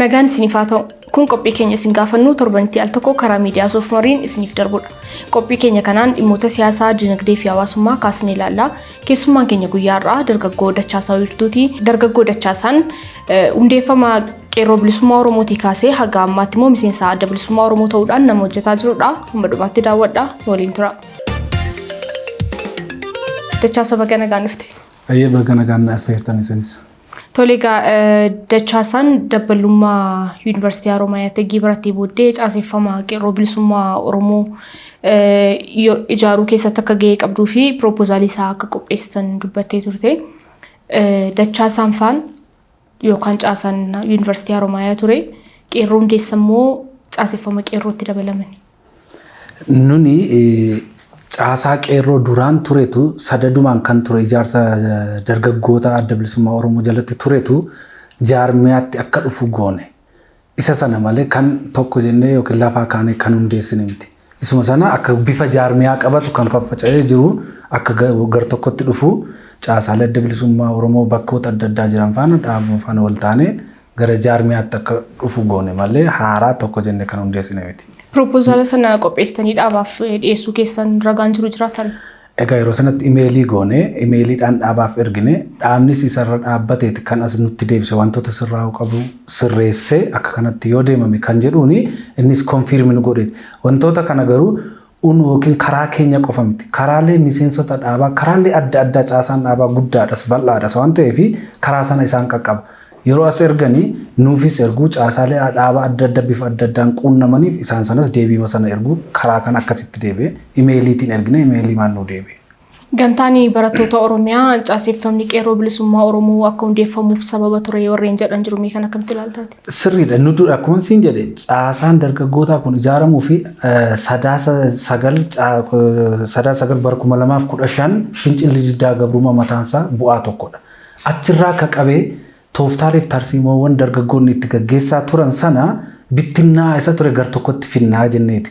Nagaan isiniif haa ta'u. Kun qophii keenya isin gaafannu torbanitti al tokko karaa miidiyaa Soofumariin isiniif darbudha. Qophii keenya kanaan dhimmoota siyaasaa, dinagdee fi hawaasummaa kaasnee ilaalla. Keessummaan keenya guyyaa har'aa dargaggoo Dachaasaa Wiirtuuti. Dargaggoo Dachaasaan hundeeffama qeerroo bilisummaa Oromootii kaasee haga ammaatti immoo miseensa adda bilisummaa Oromoo ta'uudhaan nama hojjetaa jirudha. Hamma dhumaatti daawwadha. Waliin tura. Dachaasa baga nagaan dhufte. Ayyee baga nagaan na affeertan isinis. Tole egaa Dachaasaan dabballummaa Yuunivarsiitii Haroomayaatti eegii barattee booddee caaseffama qeerroo bilisummaa Oromoo ijaaruu keessatti akka gahee qabduu fi piroopoozaalii isaa akka qopheessitan dubbattee turte. Dachaasaan faan yookaan caasaan Yuunivarsiitii Haroomayaa ture qeerroo hundeessa immoo caaseffama qeerrootti dabalaman. Nuni caasaa qeerroo duraan turetu sadadumaan kan ture ijaarsa dargaggoota adda bilisummaa Oromoo jalatti turetu jaarmiyaatti akka dhufu goone. Isa sana malee kan tokko jennee yookiin lafaa kaanee kan hundeessine miti. Isuma sana akka bifa jaarmiyaa qabatu kan faffaca'ee jiru akka gar tokkotti dhufu caasaalee adda bilisummaa Oromoo bakkoota adda addaa jiran faana dhaabuu faana wal taanee gara jaarmiyaatti akka dhufu goone malee haaraa tokko jennee kan hundeessine miti. Piroopozaala sana qopheessitanii dhaabaaf dhiyeessuu keessan ragaan jiru jiraatan? Egaa yeroo sanatti imeelii goone, imeeliidhaan dhaabaaf ergine, dhaabnis isarra dhaabbateeti kan as nutti deebise wantoota sirraa'uu qabu sirreessee akka kanatti yoo deemame kan jedhuuni innis konfiirmi nu godheeti. Wantoota kana garuu unu yookiin karaa keenya qofa miti. Karaalee miseensota dhaabaa, karaalee adda addaa caasaan dhaabaa guddaadhas bal'aadhas waan ta'eef karaa sana isaan qaqqaba. Yeroo as erganii nuufis erguu caasaalee dhaabaa adda addaa bifa adda addaan quunnamaniif isaan sanas deebiima sana erguu karaa kan akkasitti deebi'e imeeliitiin ergine imeelii maan nuu deebi'e. Gamtaan barattoota Oromiyaa caaseffamni qeerroo bilisummaa Oromoo akka hundeeffamuuf sababa ture warreen jedhan jiru mee kan akkamitti ilaaltaati? Sirriidha. Nuti akkuma siin jedhe caasaan dargaggootaa kun ijaaramuu fi 9 9 bara 2015 fincilli diddaa gabrummaa mataansaa bu'aa tokkodha. Achirraa akka qabee tooftaalee fi tarsiimoowwan dargaggoonni itti gaggeessaa turan sana bittinnaa isa ture gar tokkotti finnaa jenneeti.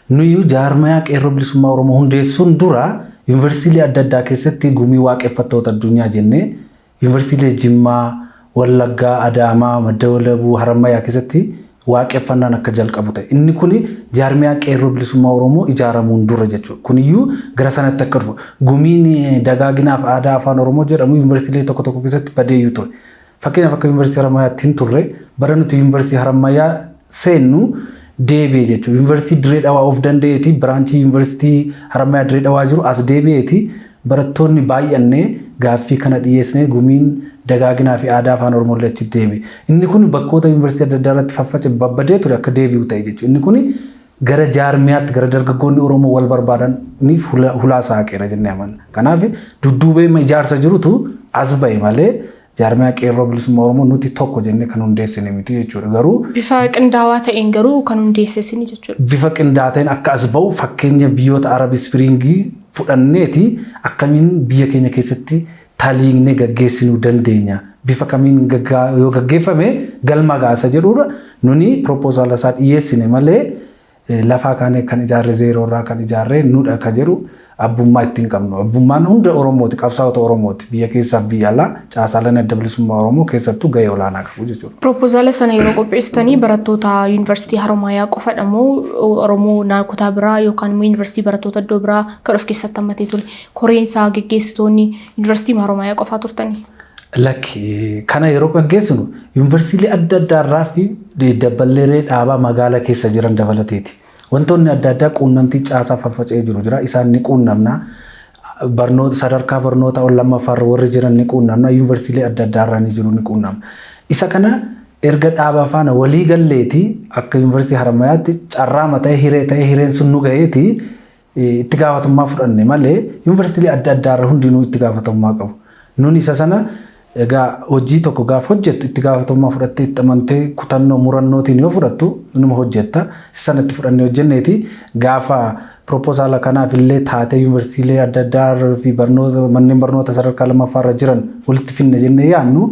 Nuyi jaarmayaa qeerroo bilisummaa Oromoo hundeessuun dura yuunivarsiitiilee adda addaa keessatti gumii waaqeffattoota addunyaa jennee yuunivarsiitiilee Jimmaa, Wallaggaa, Adaamaa, Madda Walabuu, Harammayyaa keessatti waaqeffannaan akka jalqabu ta'e. Inni kun jaarmiyaa qeerroo bilisummaa Oromoo ijaaramuun dura jechuudha. Kuniyyuu gara sanatti akka dhufu. Gumiin dagaaginaaf aadaa afaan Oromoo jedhamu yuunivarsiitiilee tokko tokko keessatti badeeyyuu ture. Fakkeenyaaf akka yuunivarsiitii Harammayyaatti hin turre bara nuti yuunivarsiitii Harammayyaa seennu deebi'e jechuudha. Yuunivarsiitii Dirree Dhawaa of danda'eeti biraanchii yuunivarsiitii Harammayyaa Dirree Dhawaa jiru as deebi'eeti barattoonni baay'annee gaaffii kana dhiyeessnee gumiin dagaaginaa fi aadaa afaan Oromoo illee achi deebi'e. Inni kun bakkoota yuunivarsiitii adda addaa irratti faffaca'e babbadee ture akka deebi'u ta'e jechuudha. Inni kun gara jaarmiyaatti gara dargaggoonni Oromoo wal barbaadaniif hulaa saaqeera jennee amanna. Kanaaf dudduubee ijaarsa jirutu as ba'e malee jaarmiyaa qeerroo bilisummaa Oromoo nuti tokko jennee kan hundeessine miti jechuudha. Garuu Bifa qindaawaa ta'een garuu kan hundeessesini jechuudha. Bifa qindaa'aa ta'een akka as ba'u fakkeenya biyyoota Arab Springii fudhanneeti akkamiin biyya keenya keessatti taliignee gaggeessinuu dandeenya. Bifa kamiin yoo gaggeeffame galma gaasa jedhudha. Nuni piroopozaala isaa dhiyeessine malee lafaa kaanee kan ijaarre zeeroo irraa kan ijaarre nudha ka jedhu abbummaa ittiin qabnu. Abbummaan hunda Oromooti, qabsaa'ota Oromooti. Biyya keessaaf biyya alaa caasaaleen adda bilisummaa Oromoo keessattuu gahee olaanaa qabu jechuudha. Piroopozaala sana yeroo qopheessitanii barattoota yuunivarsiitii Haromaayaa qofadha moo Oromoo kutaa biraa yookaan immoo yuunivarsiitii barattoota iddoo biraa kan of keessatti hammatee ture? Koreen isaa geggeessitoonni yuunivarsiitii Haromaayaa qofaa turtanii? Lakki, kana yeroo gaggeessinu yuunivarsiitii adda addaa irraa fi dabballeeree dhaabaa magaalaa keessa jiran dabalateeti. Wantoonni adda addaa quunnamtii caasaa faffaca'ee jiru jira. Isaan ni quunnamna. Barnoota sadarkaa barnoota ol lammaffaarra warri jiran ni quunnamna. Yuunivarsiitii adda addaa irraa ni jiru ni quunnamna. Isa kana erga dhaabaa faana walii galleeti akka yuunivarsiitii Haramayaatti carraa ta'e hiree ta'e hireen sun nu ga'eeti itti gaafatamummaa fudhanne malee yuunivarsiitii adda addaa irra hundinuu itti gaafatamummaa qabu. Nuni isa sana egaa hojii tokko gaafa hojjettu itti gaafatamummaa fudhattee itti amantee kutannoo murannootiin yoo fudhattu inuma hojjetta. Isa sana itti fudhannee hojjenneeti gaafa piroopozaala kanaaf illee taatee yuunivarsiitiilee adda addaa fi barnoota manneen barnoota sadarkaa lammaffaa irra jiran walitti finne jennee yaadnu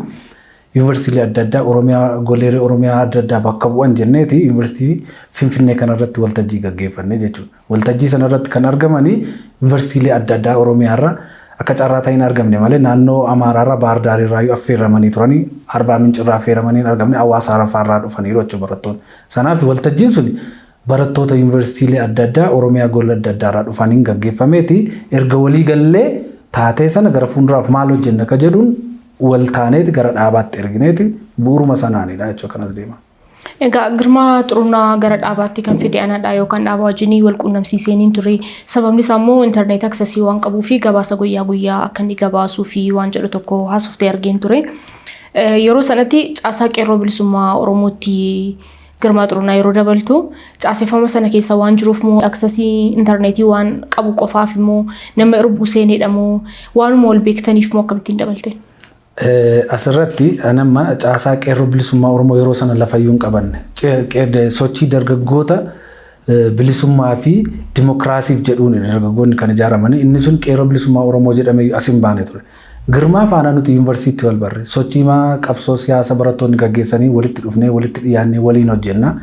yuunivarsiitiilee adda addaa Oromiyaa goleeree Oromiyaa adda addaa bakka bu'an jenneeti yuunivarsiitii Finfinnee kanarratti waltajjii gaggeeffanne jechuudha. Waltajjii sanarratti kan argamanii yuunivarsiitiilee adda addaa Oromiyaa irra Akka carraa ta'in argamne malee naannoo Amaaraarraa Baahir Daarirraa affeeramanii turanii, Arbaa Mincirraa affeeramanii hin argamne, Hawaasaa Rafaarraa dhufaniiru jechuudha barattoonni. Sanaaf waltajjiin sun barattoota yuunivarsiitiilee adda addaa Oromiyaa gola adda addaarraa dhufaniin gaggeeffameeti. Erga walii gallee taatee sana gara fuulduraaf maal hojjenna akka jedhuun wal taaneeti gara dhaabaatti ergineeti bu'uuruma sanaanidha jechuudha kanas deema. Egaa Girmaa Xurunaa gara dhaabaatti kan fide anadha yookaan dhaabaa wajjinii wal quunnamsiiseen ture. Sababni isaa immoo internet access waan qabuu fi gabaasa guyyaa guyyaa akka inni gabaasuu fi waan jedhu tokko haasoftee argeen ture. Yeroo sanatti caasaa Qeerroo Bilisummaa Oromootti Girmaa Xurunaa yeroo dabaltu, caaseffama sana keessa waan jiruuf moo, access intarneetii waan qabu qofaaf immoo, nama irbuu seenedha moo, waanuma wal beektaniif moo, akkamittiin dabalte? Asirratti anamma caasaa Qeerroo Bilisummaa Oromoo yeroo sana lafayyuu hin qabanne. Sochii dargaggoota bilisummaa fi dimokiraasiif jedhuun dargaggoonni kan ijaaramanii, inni sun Qeerroo Bilisummaa Oromoo jedhamee as hin baane ture. Girmaa faana nuti yuunivarsiitii wal barre. Sochii qabsoo siyaasa barattoonni gaggeessanii walitti dhufnee, walitti dhiyaannee waliin hojjenna.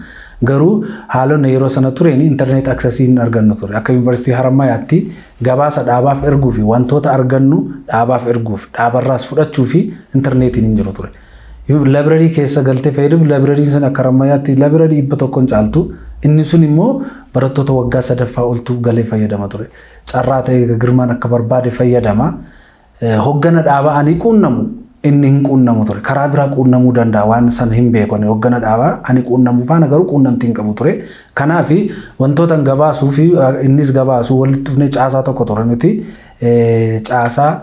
Garuu haalonni yeroo sana tureen internet access hin argannu ture. Akka Yuunivarsiitii Harammayaatti gabaasa dhaabaaf erguu fi wantoota argannu dhaabaaf erguu fi dhaabarraas fudhachuu fi intarneetiin hin jiru ture. Library keessa galtee fayyadamuuf libraryn sun akka Harammayaatti library 100n caaltu. Inni sun immoo barattoota waggaa sadaffaa oltu galee fayyadama ture. Carraa ta'ee Girmaan akka barbaade fayyadama. Hoggana dhaabaa ani quunnamu inni hin quunnamu ture. Karaa biraa quunnamuu danda'a, waan sana hin beekone. Hoggana dhaabaa ani quunnamu faana garuu quunnamtii hin qabu ture. Kanaaf wantoota gabaasuu fi innis gabaasuu walitti dhufnee caasaa tokko ture nuti, caasaa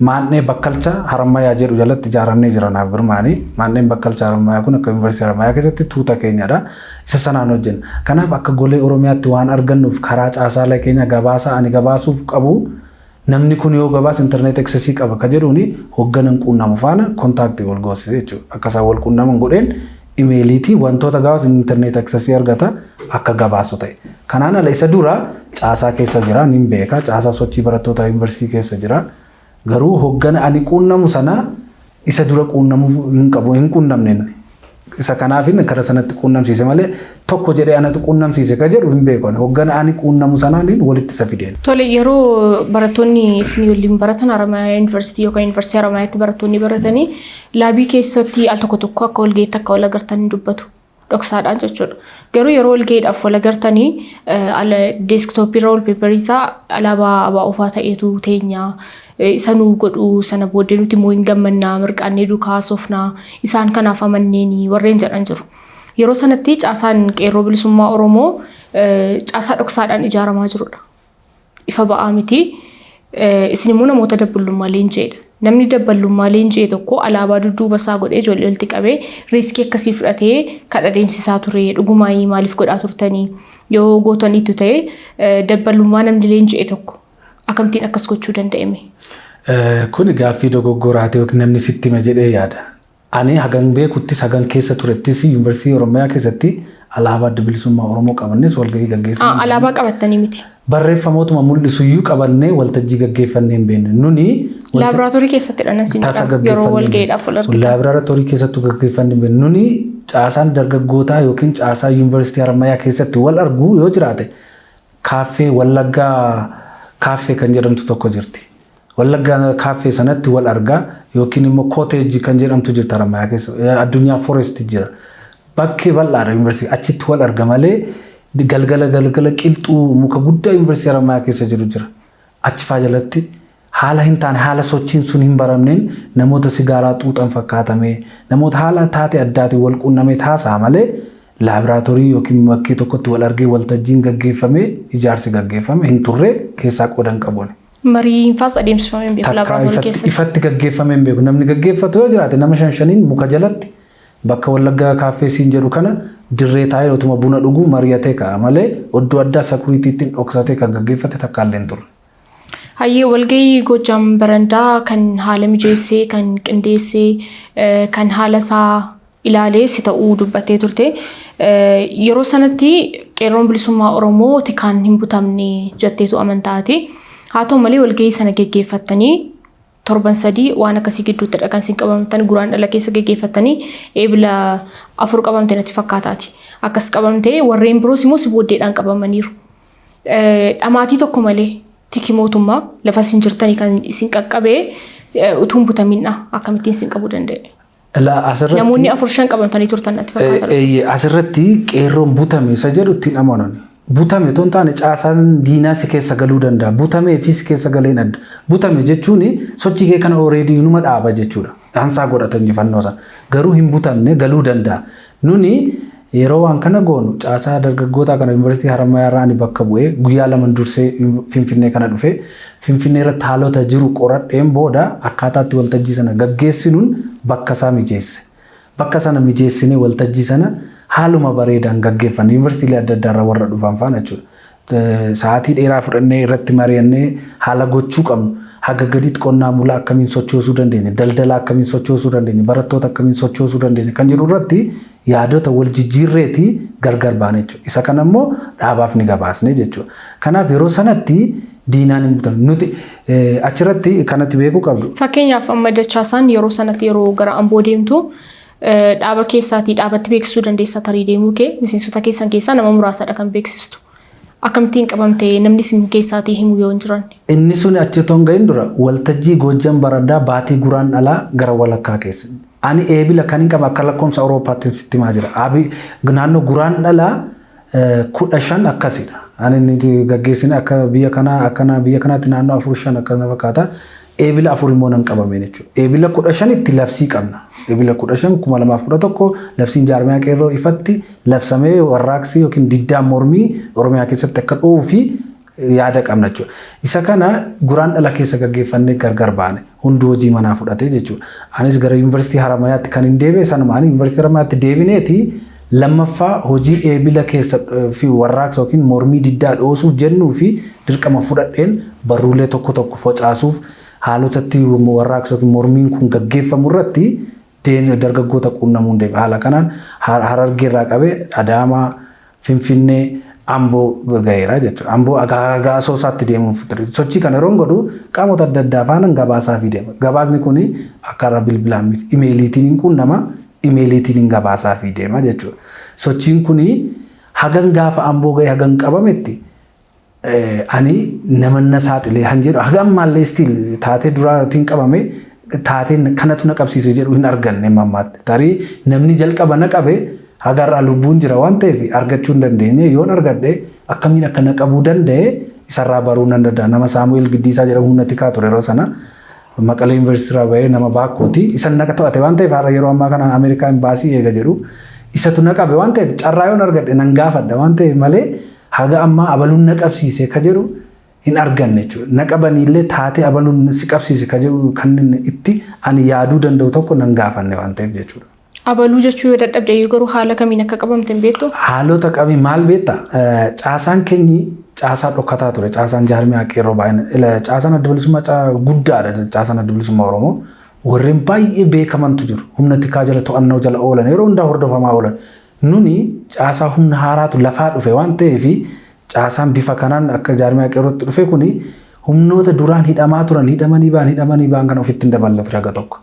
Maannee Bakkalcha Harammayyaa jedhu jalatti ijaaramnee jira naaf Girmaanii. Maanneen Bakkalcha Harammayyaa kun akka Yuunivarsiitii Harammayyaa keessatti tuuta keenyadha. Isa sanaan hojjenna. Kanaaf akka golee Oromiyaatti waan argannuuf karaa caasaalee keenya gabaasa ani gabaasuuf qabu, namni kun yoo gabaasa internet access qaba ka jedhuuni hoogganan quunnamu faana contact wal goosise jechuudha. Akka isaan wal quunnaman godheen imeeliitii wantoota gabaasa internet access argata akka gabaasu ta'e. Kanaan ala isa dura caasaa keessa jira, nin beeka, caasaa sochii barattoota yuunivarsiitii keessa jira. Garuu hoggana ani quunnamu sana isa dura quunnamuu hin qabu, hin quunnamne. Isa kanaaf kara sanatti quunnamsiise malee tokko jedhee anatu quunnamsiise ka jedhu hin beeku. Hoggana ani quunnamu sanaan walitti isa fideen. Tole, yeroo barattoonni isin waliin baratan Haramayaa Yuunivarsiitii yookaan Yuunivarsiitii Haramayaatti barattoonni baratanii lab keessatti al tokko tokko akka walga'iitti akka wal agartan dubbatu. Dhoksaadhaan jechuudha. Garuu yeroo walga'iidhaaf wal agartanii desktop irra wallpaper isaa alaabaa ABO faa ta'etu teenya isa nuu godhu, sana booddee nuti immoo hin gammannaa, mirqaannee duukaa haasofnaa, isaan kanaaf amanneenii warreen jedhan jiru. Yeroo sanatti caasaan Qeerroo Bilisummaa Oromoo caasaa dhoksaadhaan ijaaramaa jirudha. Ifa ba'aa miti. Isin immoo namoota dabballummaa leenji'edha. Namni dabballummaa leenji'e tokko alaabaa dudduuba isaa godhee ijoollee walitti qabee risk akkasii fudhatee kan adeemsisaa ture dhugumaayii maaliif godhaa turtanii? Yoo gootaniitu ta'e, dabballummaa namni leenji'e tokko akkamittiin akkas gochuu danda'ame? Kun gaaffii dogoggoraati yookiin namni sitti hime jedhee yaada. Ani hagan beekuttis, hagan keessa turettis, Yuunivarsiitii Oromiyaa keessatti alaabaa Adda Bilisummaa Oromoo qabannes walgahii gaggeessinee. Alaabaa qabattanii miti. Barreeffamootuma mul'isuyyuu qabannee waltajjii gaggeeffannee hin beekne. Nuni Laaboraatoorii keessatti dha nasiin tasa yeroo walgahiidhaaf wal argitan. Laaboraatoorii keessattuu gaggeeffannee hin beekne. Nuni caasaan dargaggootaa yookiin caasaa Yuunivarsiitii Harammayyaa keessatti wal argu yoo jiraate, kaaffee Wallaggaa Kaaffee kan jedhamtu tokko jirti. Wallaggaa Kaaffee sanatti wal argaa yookiin immoo cottage kan jedhamtu jirti Harammayyaa keessa. Addunyaa Forest jira. Bakkee bal'aadha yuunivarsiitii, achitti wal arga malee galgala galgala qilxuu muka guddaa Yuunivarsiitii Harammayyaa keessa jiru jira. Achi faa jalatti haala hin taane, haala sochiin sun hin baramneen, namoota sigaaraa xuuxan fakkaatamee, namoota haala taate addaatiin wal quunnamee taasaa malee laaboraatoorii yookiin bakkee tokkotti wal argee waltajjiin gaggeeffamee ijaarsi gaggeeffame hin turre, keessaa qoodan qabuun. Mariin faas adeemsifamee hin beeku laaboraatoorii keessatti. Ifatti gaggeeffamee hin beeku. Namni gaggeeffatu yoo jiraate nama shan shaniin muka jalatti bakka Wallaggaa Kaaffee siin jedhu kana dirree taa'ee otuma buna dhuguu mari'atee ka'a malee oddoo addaa securityitiin dhoksatee kan gaggeeffate takka illee hin turre. Hayyee, walgahii Goojam Barandaa kan haala mijeessee, kan qindeessee, kan haala isaa ilaalee si ta'uu dubbattee turte. Yeroo sanatti Qeerroon Bilisummaa Oromoo tikaan hin butamne jetteetu amantaati. Haa ta'u malee walgahii sana geggeeffattanii torban 3 waan akkasii gidduutti kan isin qabamtan, Guraandhala keessa geggeeffattanii Eebila 4 qabamte natti fakkaataati. Akkas qabamtee warreen biroos immoo si booddeedhaan qabamaniiru. Dhamaatii tokko malee Tiki mootummaa lafa isin jirtanii kan isin qaqqabee utuu hin butaminidha. Akkamittiin isin qabuu danda'e? Namoonni 4-5 qabamtanii turtan natti fakkaata. Asirratti qeerroon butame isa jedhu ittiin amanan. Butame otoo hin taane caasaan diinaa si keessa galuu danda'a. Butamee fi si keessa galeen adda. Butame jechuun sochii kee kana already numa dhaaba jechuudha. Hansaa godhata injifannoo sana. Garuu hin butamne, galuu danda'a. Nuni yeroo waan kana goonu caasaa dargaggootaa kana Yuunivarsiitii Harammayaa irraa ani bakka bu'ee guyyaa 2 dursee Finfinnee kana dhufe. Finfinnee irratti haalota jiru qoradheen booda akkaataa itti waltajjii sana gaggeessinuun bakka isaa mijeesse. Bakka sana mijeessinee waltajjii sana haaluma bareedaan gaggeeffanne. Yuunivarsiitiilee adda addaa irraa warra dhufan faana jechuudha. Sa'aatii dheeraa fudhannee irratti mari'annee haala gochuu qabnu. Haga gaditti qonnaan bulaa akkamiin sochoosuu dandeenya, daldalaa akkamiin sochoosuu dandeenya, barattoota akkamiin sochoosuu dandeenya kan jedhu irratti yaadota wal jijjiirreeti gargar baane jechuudha. Isa kana immoo dhaabaaf ni gabaasne jechuudha. Kanaaf yeroo sanatti diinaan hin butamne. Nuti achirratti kanatti beekuu qabdu. Fakkeenyaaf amma Dachaasaan yeroo sanatti yeroo gara Amboo deemtu dhaaba keessaatii dhaabatti beeksisuu dandeessa tarii deemuu kee miseensota keessan keessaa nama muraasadha kan beeksistu. Akkamittiin qabamte namni isin keessaatii himu yoo hin jiranne? Inni sun achi otoo hin gahin dura waltajjii Goojjam Barandaa baatii guraan dhalaa gara walakkaa keessa. Ani eebila kan hin qabu akka lakkoomsa Awurooppaatti sitti himaa jira. Abi naannoo guraan dhalaa 15 akkasidha. Ani inni gaggeessine akka biyya kanaa akkana biyya kanaatti naannoo 4-5 akkana fakkaata. Eebila 4 immoo nan qabame jechuudha. Eebila 15tti labsii qabna. Eebila 15/2011 labsiin jaarmiyaa qeerroo ifatti labsamee warraaqsi yookiin diddaan mormii Oromiyaa keessatti akka dho'uu fi yaada qabna jechuudha. Isa kana guraan dhala keessa gaggeeffannee gargar baane. Hunduu hojii manaa fudhatee jechuudha. Anis gara Yuunivarsiitii Haramayaatti kan hin deebi'e sanuma. Ani Yuunivarsiitii Haramayaatti deebineeti lammaffaa hojii eebila keessa fi warraaqsa yookiin mormii diddaa dhoosuuf jennuu fi dirqama fudhadheen barruulee tokko tokko focaasuuf haalotatti warraaqsa yookiin mormiin kun gaggeeffamu irratti dargaggoota quunnamuun deeme. Haala kanaan Harargee irraa qabee Adaamaa, Finfinnee, Amboo gaheera jechuudha. Amboo haga Asoosaatti deemuuf ture. Sochii kana yeroo godhu qaamota adda addaa faana gabaasaa fi deema. Gabaasni kun akka irra bilbilaan miti. Imeeliitiin hin quunnama, imeeliitiin hin gabaasaa fi deema jechuudha. Sochiin kun hagan gaafa Amboo gahe hagan qabametti ani nama na saaxilee han jedhu haga ammaallee still taatee duraatiin qabame taateen kanatu na qabsiise jedhu hin arganne ammaatti. Tarii namni jalqaba na qabe haga har'aa lubbuun jira waan ta'eef argachuu hin dandeenye. Yoon argadhe akkamiin akka na qabuu danda'e isarraa baruu nan danda'a. Nama Saamu'eel Giddiisaa jedhamu humna tikaa ture yeroo sana. Maqalee Yuunivarsiitii irraa bahee nama baakkooti. Isan na to'ate waan ta'eef har'a yeroo ammaa kana Ameerikaa imbaasii eega jedhu. Isatu na qabe waan ta'eef carraa yoon argadhe nan gaafadha waan ta'eef malee haga ammaa abaluun na qabsiise ka jedhu hin arganne jechuudha. Na qabaniillee taatee abaluun si qabsiise ka jedhu kan itti ani yaaduu danda'u tokko nan gaafanne waan ta'eef jechuudha. Abaluu jechuu yoo dadhabde garuu haala kamiin akka qabamte hin beektu? Haalota qabii maal beektaa? Caasaan keenyi caasaa dhokkataa ture. Caasaan jaarmiyaa qeerroo baay'ina. Caasaan adda bilisummaa guddaadha. Caasaan adda bilisummaa Oromoo. Warreen baay'ee beekamantu jiru. Humna tikaa jala to'annoo jala oolan yeroo hundaa hordofamaa oolan. Nuni caasaa humna haaraatu lafaa dhufe waan ta'eef caasaan bifa kanaan akka jaarmiyaa qeerrootti dhufe kuni humnoota duraan hidhamaa turan hidhamanii ba'an hidhamanii ba'an kana ofitti hin daballatu raga tokko.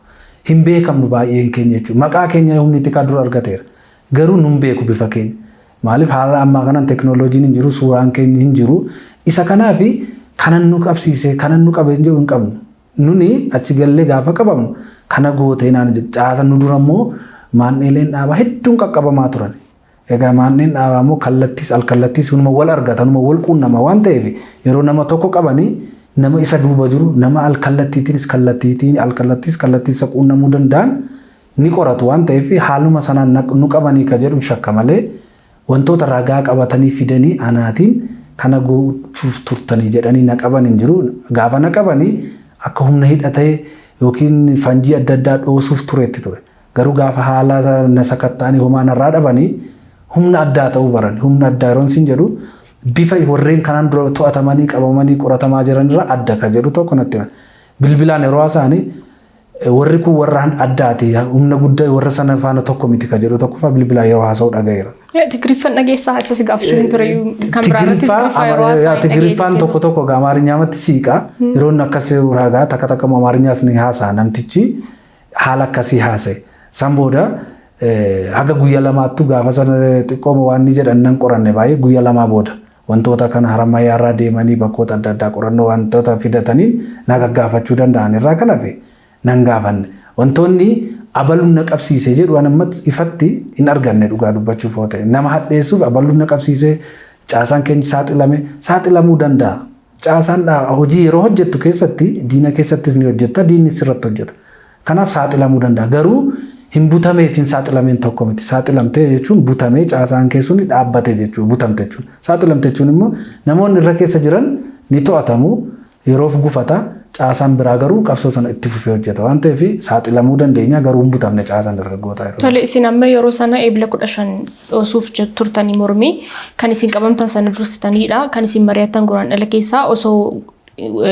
Hin beekamnu baay'een keenya jechuudha. Maqaa keenya humni tikaa dura argateera. Garuu nun beeku bifa keenya. Maaliif haala ammaa kanaan teknooloojiin hin jiru, suuraan keenya hin jiru. Isa kanaaf kanan nu qabsiise, kanan nu qabe jedhu hin qabnu. Nuni achi gallee gaafa qabamnu kana gootee naan jedhu. Caasa nu dura immoo maanneeleen dhaabaa hedduun qaqqabamaa turan. Egaa maanneen dhaabaa immoo kallattiis alkallattiis hunuma wal argata, hunuma wal quunnama waan ta'eef yeroo nama tokko qabanii nama isa duuba jiru nama alkallattiitiinis kallattiitiin alkallattiis kallattiis isa quunnamuu danda'an ni qoratu waan ta'eef haaluma sanaan nu qabanii ka jedhu shakka malee wantoota ragaa qabatanii fidanii anaatiin kana gochuuf turtanii jedhanii na qaban hin jiru. Gaafa na qabanii akka humna hidhatee yookiin fanjii adda addaa dhoosuuf turetti ture. Garuu gaafa haala na sakatta'anii homaa narraa dhabanii humna addaa ta'uu baran. Humna addaa yeroon siin jedhu bifa warreen kanaan dura to'atamanii qabamanii qoratamaa jiran irraa adda ka jedhu tokko natti hima. Bilbilaan yeroo haasa'anii warri kun warra addaati humna guddaa warra sana faana tokko miti ka jedhu tokko fa'a bilbilaan yeroo haasa'u dhaga'eera. Tigiriffan dhageessaa isa si gaafachuu hin ture kan biraa irratti Tigiriffaa yeroo haasa'u Tigiriffaan tokko tokko Amaariñaamatti siiqa. Yeroo inni akkas ragaa takka takka Amaariñaas ni haasa'a namtichi haala akkasii haasa'e. San booda haga guyyaa lamaattu gaafa sana xiqqooma waan inni jedhan nan qoranne baay'ee guyyaa lamaa booda. Wantoota kana Harammayyaarraa deemanii bakkoota adda addaa qorannoo wantoota fidataniin na gaggaafachuu danda'an irraa kan hafe nan gaafanne. Wantoonni abaluun na qabsiise jedhu an ammatti ifatti hin arganne, dhugaa dubbachuuf yoo ta'e. Nama hadheessuuf abaluun na qabsiise, caasaan keenya saaxilame, saaxilamuu danda'a. Caasaan hojii yeroo hojjettu keessatti diina keessattis ni hojjetta, diinni sirratti hojjeta. Kanaaf saaxilamuu danda'a. Garuu hin butameef hin saaxilameen tokko miti. Saaxilamtee jechuun butamee caasaan kee suni dhaabbate jechuudha. Butamte jechuudha. Saaxilamte jechuun immoo namoonni irra keessa jiran ni to'atamu, yeroof gufata. Caasaan biraa garuu qabsoo sana itti fufee hojjeta waan ta'eef saaxilamuu dandeenya, garuu hin butamne caasaan dargaggootaa yeroo. Tole, isin amma yeroo sana Eebila 15 dhoosuuf turtanii mormii kan isin qabamtan sana dursitanidha. Kan isin mari'attan Guraandhala keessaa osoo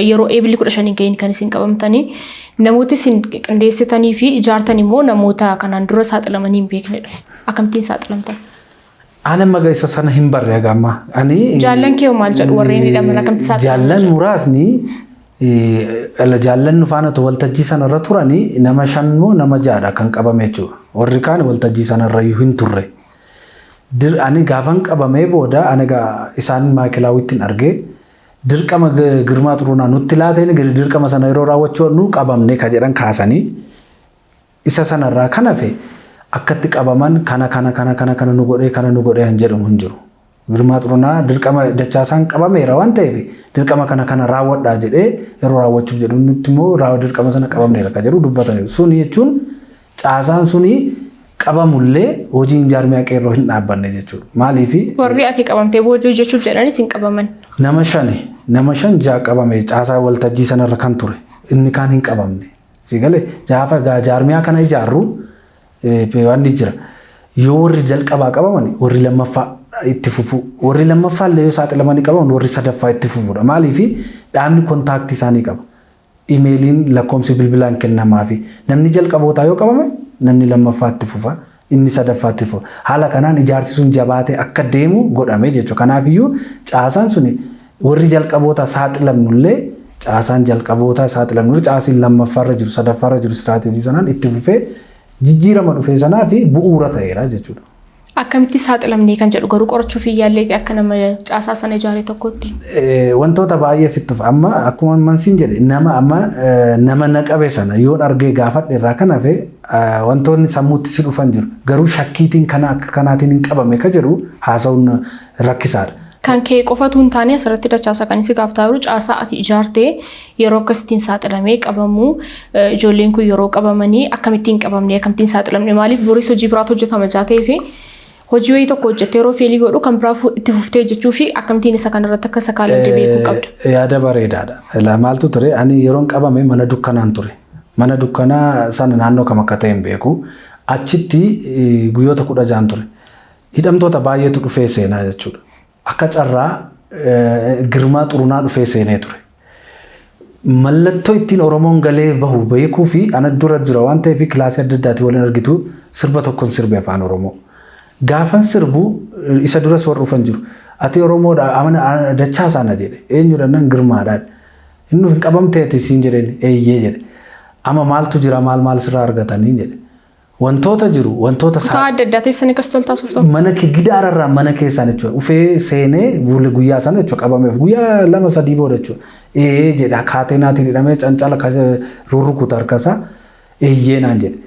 yeroo Eebilli 15 hin gahin kan isin qabamtanii, namoota isin qindeessitanii fi ijaartan immoo namoota kanaan dura saaxilamanii hin beeknedha. Akkamittiin saaxilamtan? Ani amma isa sana hin barre haga ammaa. Ani Jaallan kee maal jedhu, warreen hidhaman akkamitti saaxilaman? Jaallan muraasni, jaallan nu faana waltajjii sanarra turanii nama shan moo nama ja'adha kan qabame jechuudha. Warri kaan waltajjii sanarra iyyuu hin turre. Ani gaafan qabamee booda ani isaan Maakilaawitti argee dirqama Girmaa Xuruunaa nutti laateen dirqama sana yeroo raawwachuu nu qabamne ka jedhan kaasanii, isa sanarraa kan hafe akkatti qabaman kana kana kana kana kana nu godhee kana nu godhee hin jedhamu hin jiru. Girmaa Xuruunaa dirqama Dachaasaan qabameera waan ta'eef dirqama kana kana raawwadhaa jedhee yeroo raawwachuuf jedhu nutti immoo dirqama sana qabamneera ka jedhu dubbataniiru. Suni jechuun caasaan suni qabamullee hojiin jaarmiyaa qeerroo hin dhaabbanne jechuudha. Maaliifi Warri ati qabamtee booda hojjechuuf jedhanis hin qabaman. Nama shani, nama shan ja'a qabame caasaa waltajjii sanarra kan ture, inni kaan hin qabamne. Si galee gaafa jaarmiyaa kana ijaarru waan ni jira. Yoo warri jalqabaa qabaman warri lammaffaa itti fufu. Warri lammaffaa illee yoo saaxilamanii qabaman warri sadaffaa itti fufuudha. Maaliifi dhaabni contact isaanii qaba. Imeeliin, lakkoomsi bilbilaan kennamaafi namni jalqabootaa yoo qabame namni lammaffaa itti fufa. Inni sadaffaa itti fufa. Haala kanaan ijaarsi sun jabaatee akka deemu godhame jechuudha. Kanaafiyyuu caasaan suni warri jalqabootaa saaxilamnullee, caasaan jalqabootaa saaxilamnullee, caasiin lammaffaarra jiru, sadaffaarra jiru istiraateejii sanaan itti fufee jijjiirama dhufee sanaa fi bu'uura ta'eera jechuudha. Akkamitti saaxilamnee kan jedhu garuu qorachuuf hin yaalleeti akka nama caasaa sana ijaare tokkotti? Wantoota baay'ee sitti dhufa. Amma akkuma mansiin jedhe, nama amma nama na qabe sana yoon argee gaafadhe irraa kan hafe wantoonni sammuutti si dhufan jiru. Garuu shakkiitiin kana akka kanaatiin hin qabame ka jedhu haasa'uun rakkisaadha. Kan kee qofatu hin taane, asirratti Dachaasa kan si gaaftaa jiru, caasaa ati ijaartee yeroo akkasittiin saaxilamee qabamu, ijoolleen kun yeroo qabamanii akkamittiin qabamne, akkamittiin saaxilamne, maaliif boris hojii biraatu hojjetama jaatee fi hojii wayii tokko hojjettee yeroo fail godhu kan biraa itti fuftee hojjechuu fi akkamittiin isa kanarratti akka sakaalamte beekuu qabda. Yaada bareedaadha. Maaltu ture, ani yeroon qabame mana dukkanaan ture. Mana dukkanaa sana naannoo kam akka ta'e hin beeku. Achitti guyyoota 16 ture. Hidhamtoota baay'eetu dhufee seenaa jechuudha. Akka carraa Girmaa Xurunaa dhufee seenee ture. Mallattoo ittiin Oromoon galee bahu beekuu fi ana dura jira waan ta'eef kilaasii adda addaatiin waliin argitu, sirba tokkon sirbe afaan Oromoo. Gaafan sirbu isa duras warri dhufan jiru. "Ati Oromoodha amana Dachaasaa?" na jedhe. "Eenyudha?" nan "Girmaadha." "Inni hin qabamteeti siin jedheen." "Eeyyee" jedhe. "Ama maaltu jira, maal maal sirraa argatanii?" jedhe. Wantoota jiru, wantoota Kutaa adda addaa teessanii akkas toltaa suuftamu. Mana kee gidaararraa mana keessaan jechuudha. Ufee seenee buule guyyaa sana jechuudha, qabameef guyyaa lama sadii booda jechuudha. "Ee" jedha, kaateenaatiin hidhamee cancala rurrukuta harkasaa. "Eeyyee" naan jedhe.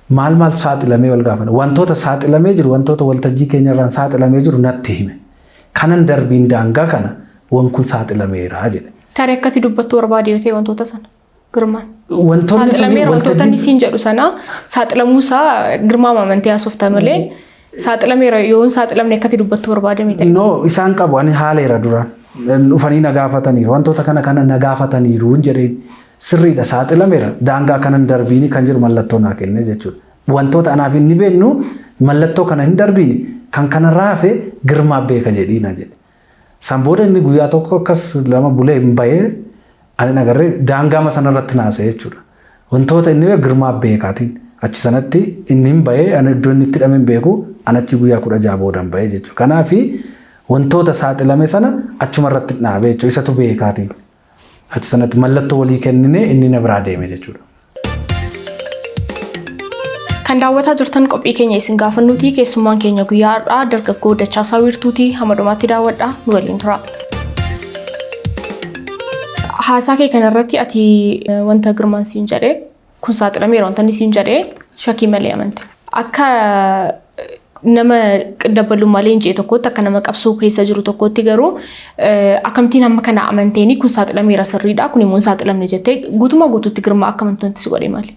Maal maaltu saaxilamee wal gaafana. Wantoota saaxilamee jiru, wantoota waltajjii keenyarraan saaxilamee jiru natti hime. Kanan darbiin daangaa kana wan kun saaxilameera jedhe. Tarii akkati dubbattuu barbaade yoo ta'e wantoota sana Girmaan. Wantoonni suni Saaxilameera wantoota inni waltajjii siin jedhu sana saaxilamuu isaa Girmaa amantee haasofta malee saaxilameera yoo hin saaxilamne akkati dubbattuu barbaadame ta'e. No, isaan qabu, ani haaleera duraan. Dhufanii na gaafataniiru. Wantoota kana kana na gaafataniiru hin jedheen. Sirriidha, saaxilameera. Daangaa kanan darbiini kan jedhu mallattoo naa kenne jechuudha. Wantoota anaaf inni beeknu mallattoo kana hin darbiini kan kanarraa hafe Girmaa beeka jedhii na jedhe. San booda inni guyyaa tokko akkas lama bulee hin bahee, ani agarree daangaama sanarratti naasa'e jechuudha. Wantoota inni beeku Girmaa beekaatiin achi sanatti inni hin bahee, ani iddoo inni itti hidhame hin beeku, ani achi guyyaa 16 booda hin bahee jechuudha. Kanaafi wantoota saaxilame sana achuma irratti dhaabe jechuudha. Isatu beekaatiin. Achi sanatti mallattoo walii kennine, inni na biraa deeme jechuudha. Kan daawwataa jirtan qophii keenya isin gaafannuuti. Keessummaan keenya guyyaa har'aa dargaggoo Dachaasaa Wiirtuuti. Hamma dhumaatti daawwadhaa, nu waliin tura. Haasaa kee kanarratti ati wanta Girmaan siin jedhee kun saaxilameera, wanta inni siin jedhee shakkii malee amante. Akka nama dabbalummaa leenji'e tokkotti, akka nama qabsoo keessa jiru tokkotti garuu akkamittiin hamma kana amanteeni kun saaxilameera sirriidha, kun immoo hin saaxilamne jettee guutummaa guutuutti Girmaa akka amantu wanti si godhe maali?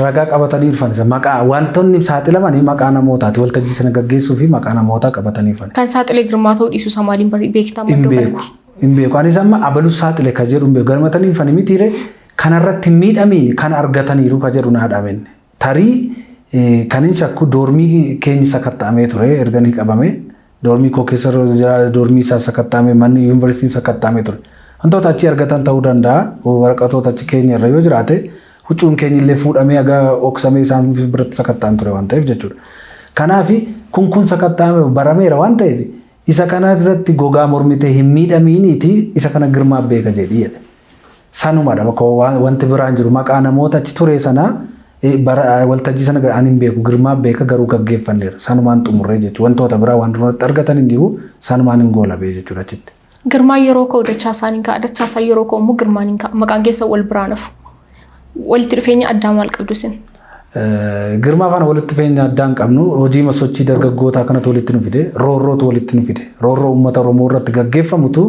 Ragaa qabatanii dhufan isa maqaa wantoonni saaxilamanii maqaa namootaati, waltajjii sana gaggeessuu fi maqaa namootaa qabatanii dhufan. Kan saaxile Girmaa ta'uu dhiisuu isaa maaliin beektaa? Hin beeku. Hin beeku. Anis amma abaluu saaxile ka jedhu hin beeku. Galmatanii dhufanii mitiire kanarratti miidhamiin kan argataniiru ka jedhu naa dhaabenne. Tarii kan hin shakku doormii keenya sakatta'amee ture erga ni qabame. Doormii koo keessa doormii isaa sakatta'ame, manni yuunivarsiitiin sakatta'amee ture. Wantoota achi argatan ta'uu danda'a. Waraqatoota achi keenya irra yoo jiraate, huccuun keenya illee fuudhamee haga oksamee isaan biratti sakatta'an ture waan ta'eef jechuudha. Kanaaf kun sakatta'ame barameera waan ta'eef, isa kana irratti gogaa mormitee hin miidhamiiniiti, isa kana Girmaa beeka jedhii jedhe. Sanumadha, wanti biraan jiru maqaa namoota achi ture sana waltajjii sana ani hin beeku, Girmaa beeka, garuu gaggeeffanneera. Sanumaan xumurree jechuudha. Wantoota biraa waan duratti argatan hin jiru, sanumaan hin goolabee jechuudha achitti. Girmaan yeroo ka'u Dachaasaan hin ka'a. Dachaasaan yeroo ka'u immoo Girmaan hin ka'a. Maqaan keessa wal biraan hafu. Walitti dhufeenya addaa maal qabdu isin? Girmaa faana walitti dhufeenya addaa hin qabnu. Hojii sochii dargaggootaa kanatu walitti nu fide. Roorrootu walitti nu fide. Roorroo uummata Oromoo irratti gaggeeffamutu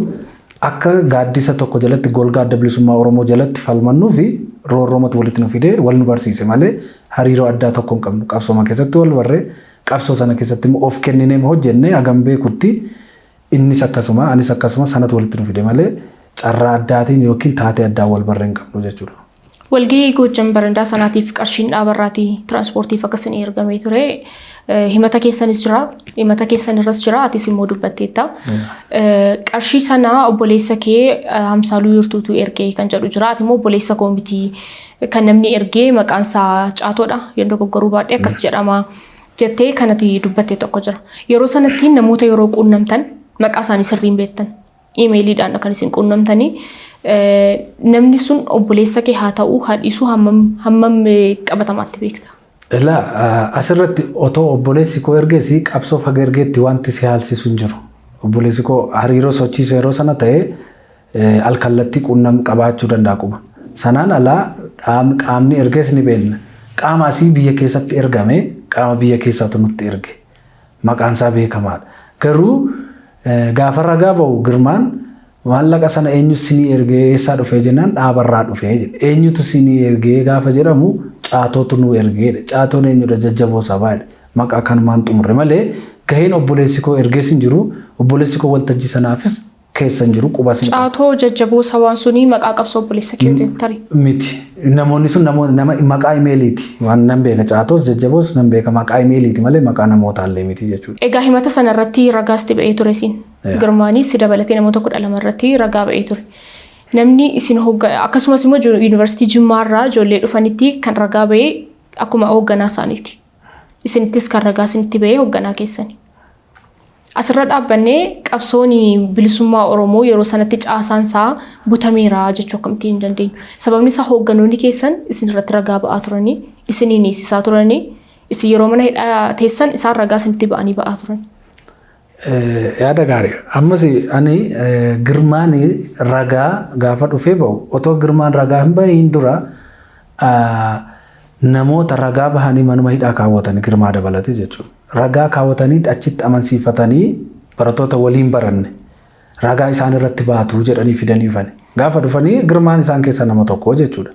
akka gaaddisa tokko jalatti, golgaa Adda Bilisummaa Oromoo jalatti falmannuu fi roorroomatu walitti nu fide, wal nu barsiise malee hariiroo addaa tokko hin qabnu. Qabsooma keessatti wal barree, qabsoo sana keessatti immoo of kenninee hojjennee, hagam beekutti innis akkasuma anis akkasuma, sanatu walitti nu fide malee carraa addaatiin yookiin taatee addaa wal barree hin qabnu jechuudha. Walgahii Goojjam barandaa sanaatiif qarshiin dhaabarraatii tiraanspoortiif akkasii ergamee ture. Himata keessanis jira. Himata keessan irras jira. Atis immoo dubbatteetta. Qarshii sana obboleessa kee Hamsaaluu Yurtuutu ergee kan jedhu jira. Ati immoo obboleessa koo miti, kan namni ergee maqaan isaa Caatoodha. Yoo dogoggoruu baadhee akkas jedhama jettee kanati dubbatte tokko jira. Yeroo sanatti namoota yeroo quunnamtan maqaa isaanii sirriin beektan. Iimeeliidhaan kan isin quunnamtanii, namni sun obboleessa kee haa ta'uu haa dhiisuu hammam hammam qabatamaatti beekta? Ilaa, asirratti otoo obboleessi koo ergees qabsoo haga ergeetti wanti si haalsisu hin jiru. Obboleessi koo hariiroo sochiisa yeroo sana ta'ee alkallattii quunnam qabaachuu danda'a quba. Sanaan alaa qaamni ergees ni beekna. Qaama asii biyya keessatti ergame, qaama biyya keessaatu nutti erge. Maqaan isaa beekamaadha. Garuu gaafa ragaa bahu Girmaan maallaqa sana eenyu sinii ergee, eessaa dhufee jennaan, dhaabarraa dhufee jedhe. Eenyutu sinii ergee gaafa jedhamu, Caatootu nu ergee jedhe. Caatoon eenyudha? Jajjaboo sabaa jedhe. Maqaa kanumaan xumurre malee gaheen obboleessi koo ergees hin jiru. Obboleessi koo waltajjii sanaafis keessa hin jiru, qubas hin qabu. Caatoo jajjaboo sabaan suni maqaa qabsoo obboleessa kee tarii? Miti. Namoonni sun namoota nama maqaa imeeliiti. Waan nan beeka, Caatoos jajjaboos nan beeka, maqaa imeeliiti malee maqaa namootallee miti jechuudha. Egaa himata sana irratti ragaasti ba'ee ture siin. Girmaanii si dabalatee namoota 12 irratti ragaa ba'ee ture. Namni isin hogga akkasumas immoo yuunivarsiitii Jimmaarraa ijoollee dhufanitti kan ragaa ba'ee akkuma hoogganaa isaaniiti. Isinittis kan ragaa isinitti ba'ee hoogganaa keessani. Asirra dhaabbannee qabsoon bilisummaa Oromoo yeroo sanatti caasaan isaa butameera jechuu akkamittiin hin dandeenyu? Sababni isaa hoogganoonni keessan isin irratti ragaa ba'aa turanii, isiniin hiisisaa turanii, isin yeroo mana hidhaa teessan isaan ragaa isinitti ba'anii ba'aa turan. Yaada gaarii. Ammas ani Girmaan ragaa gaafa dhufee bahu, otoo Girmaan ragaa hin bahin dura namoota ragaa bahanii manuma hidhaa kaawwatanii, Girmaa dabalatee jechuudha. Ragaa kaawwatanii achitti amansiifatanii, barattoota waliin baranne ragaa isaan irratti baatu jedhanii fidanii dhufani. Gaafa dhufanii Girmaan isaan keessaa nama tokko jechuudha.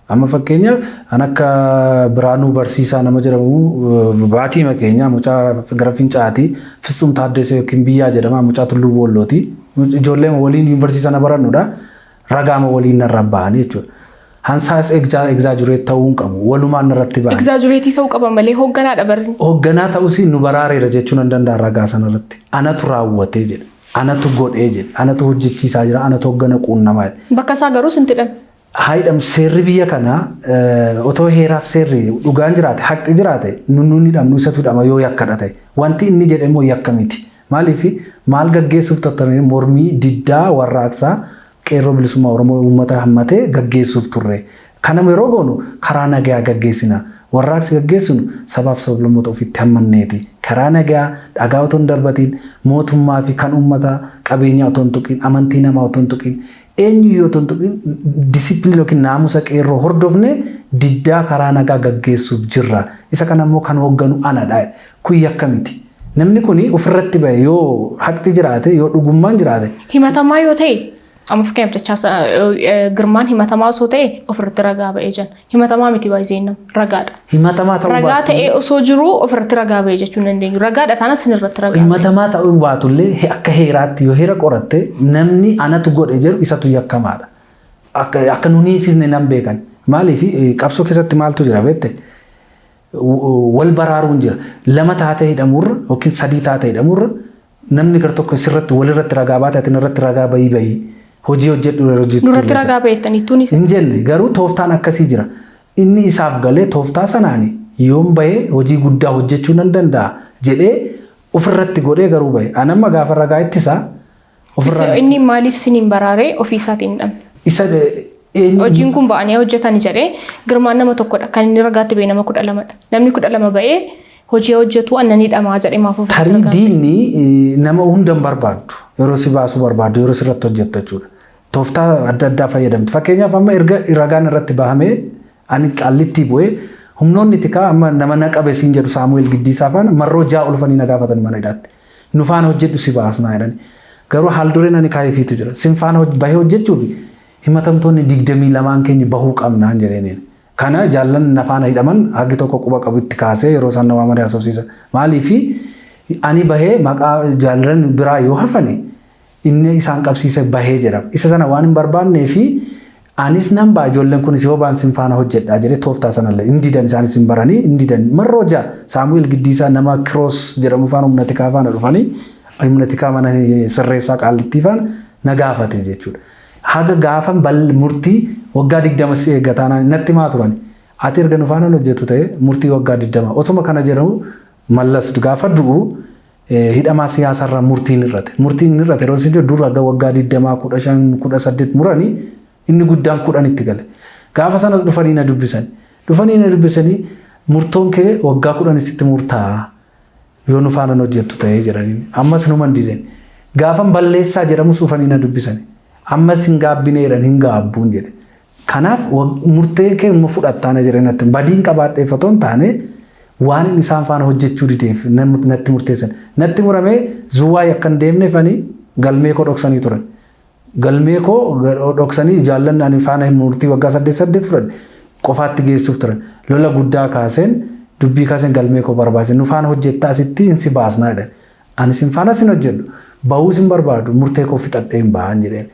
Amma fakkeenyaaf an akka Biraanuu Barsiisaa nama jedhamu, baatii keenya mucaa gara Fincaati, Fitsum Taaddesee yookiin Biyyaa jedhama, mucaa Tulluu Boollooti. Ijoollee waliin yuunivarsiitii sana barannudha. Ragaama waliin narra ba'anii jechuudha. Hansaas exaggerate ta'uu hin qabu. Walumaan narratti ba'an. Exaggerate ta'uu qaba malee hoogganaadha barri. Hoogganaa ta'us nu baraareera jechuun hin danda'a ragaa sanarratti. Anatu raawwatee jedha. Anatu godhee jedha. Anatu hojjechiisaa jira. Anatu hooggana quunnamaa jedha. Bakka isaa garuu sinti hidhame. Haidham, seerri biyya kanaa otoo heeraaf seerri dhugaan jiraate, haqni jiraate, nun hidhamnu, isatu hidhama yoo yakkadha ta'e. Wanti inni jedhe immoo yakka miti. Maaliif, maal gaggeessuuf tattanii? Mormii diddaa warraaqsaa qeerroo bilisummaa Oromoo uummata hammatee gaggeessuuf turre. Kana yeroo goonu karaa nagayaa gaggeessina. Warraaqsi gaggeessinu sabaaf sablammoota ofitti hammanneeti. Karaa nagaa dhagaa otoo hin darbatiin, mootummaa fi kan uummataa qabeenya otoo hin tuqin, amantii namaa otoo hin tuqin, eenyuyyuu otoo hin tuqin, discipline yookiin naamusa qeerroo hordofne diddaa karaa nagaa gaggeessuuf jirra. Isa kana immoo kan hoogganu anadha. Kun yakka miti. Namni kun ofirratti bahe yoo haqti jiraate, yoo dhugummaan jiraate. Himatamaa yoo ta'e, amma fakkeenyaaf Dachaasaa Girmaan himatamaa osoo ta'e ofirratti ragaa ba'ee jira. Himatamaa miti, baay'ee nama ragaadha. Himatamaa ta'uu Ragaa ta'ee osoo jiruu ofirratti ragaa ba'ee jechuu hin dandeenyu. Ragaadha taanas sin irratti ragaa ba'e. Himatamaa ta'uu baatullee akka heeraatti yoo heera qoratte, namni anatu godhe jedhu isatu yakkamaadha. Akka nuuni hiisisne nan beekan. Maaliif qabsoo keessatti maaltu jira beekte? Wal baraaruun jira. Lama taatee hidhamurra yookiin sadii taatee hidhamurra, namni gar tokko sirratti walirratti ragaa baate, ati irratti ragaa bahii bahii hojii hojjedhu hojjettu. Nurratti ragaa ba'ettanii tuunis. Hin jenne, garuu tooftaan akkasii jira. Inni isaaf galee tooftaa sanaani yoon bahee hojii guddaa hojjechuu nan danda'a jedhee ofirratti godhee garuu bahe. Anamma gaafa ragaa ittisaa ofirraa Inni maaliif siniin baraaree ofii isaatiin hidhame? Isa Hojiin kun ba'anii hojjetani jedhee Girmaan nama tokkodha. Kan inni ragaatti ba'e nama 12dha. Namni 12 ba'ee hojii hojjetu annan hidhamaa jedhee maaf ofirratti Tarii ragaa ba'e? Diinni nama hunda hin barbaaddu. Yeroo si baasuu barbaaddu, yeroo sirratti hojjettu jechuudha. Tooftaa adda addaa fayyadamti. Fakkeenyaaf amma erga ragaan irratti bahamee ani Qaallittii bu'ee, humnoonni tikaa amma nama na qabe siin jedhu Saamu'eel Giddiisaa faana marroo 6 ulfanii na gaafatan mana hidhaatti. Nu faana hojjedhu, si baasnaa jedhani. Garuu haal dureen ani kaayefiitu jira. Sin faana bahee hojjechuuf himatamtoonni 22n keenya bahuu qabnaan jedheenin. Kana jaallan na faana hidhaman hagi tokko quba qabu, itti kaasee yeroo isaan na waamanii haasofsiisan. Maaliifi ani bahee maqaa jaallan biraa yoo hafani inni isaan qabsiise bahee jedhama. Isa sana waan hin barbaannee fi anis nan ba'a, ijoolleen kunis yoo ba'an sin faana hojjedhaa jedhee tooftaa sanallee hin didan, isaanis hin baranii hin didan. Marroo 6 Saamu'eel Giddiisaa nama Kiroos jedhamu faana humna tikaa faana dhufanii humna tikaa mana sirreessaa Qaallittii faana na gaafate jechuudha. Haga gaafan murtii waggaa 20 si eeggataa natti himaa turan. Ati erga nu faana hojjetu ta'e murtii waggaa 20 osuma kana jedhamu, Mallas gaafa du'u hidhamaa siyaasarraa murtiin hir'ate. Murtiin hir'ate yeroo isin jedhu, dur haga waggaa 20, 15, 18 muranii inni guddaan 10 itti gale. Gaafa sanas dhufanii na dubbisan. Dhufanii na dubbisanii, murtoon kee waggaa 10 sitti murtaa'a yoo nu faana hojjettu ta'ee jedhanii. Ammas numan diden. Gaafan balleessaa jedhamus dhufanii na dubbisan. Ammas hin gaabbineedhan, hin gaabbuun jedhe. Kanaaf murtee kee immoo fudhattaana jedhee natti badiin qabaadheef otoo hin taane, waan inni isaan faana hojjechuu dideef natti murteessan. Natti muramee Zuwaay akka hin deemneef ani galmee koo dhoksanii turan. Galmee koo dhoksanii jaallan ani faana murtii waggaa 8 8 fudhadhe qofaatti geessuuf turan. Lola guddaa kaaseen, dubbii kaaseen, galmee koo barbaase. Nu faana hojjettaa asitti hin si baasnaa jedhan. Ani sin faana sin hojjedhu, bahuus hin barbaadu, murtee koo fixadhee hin bahan jedheen.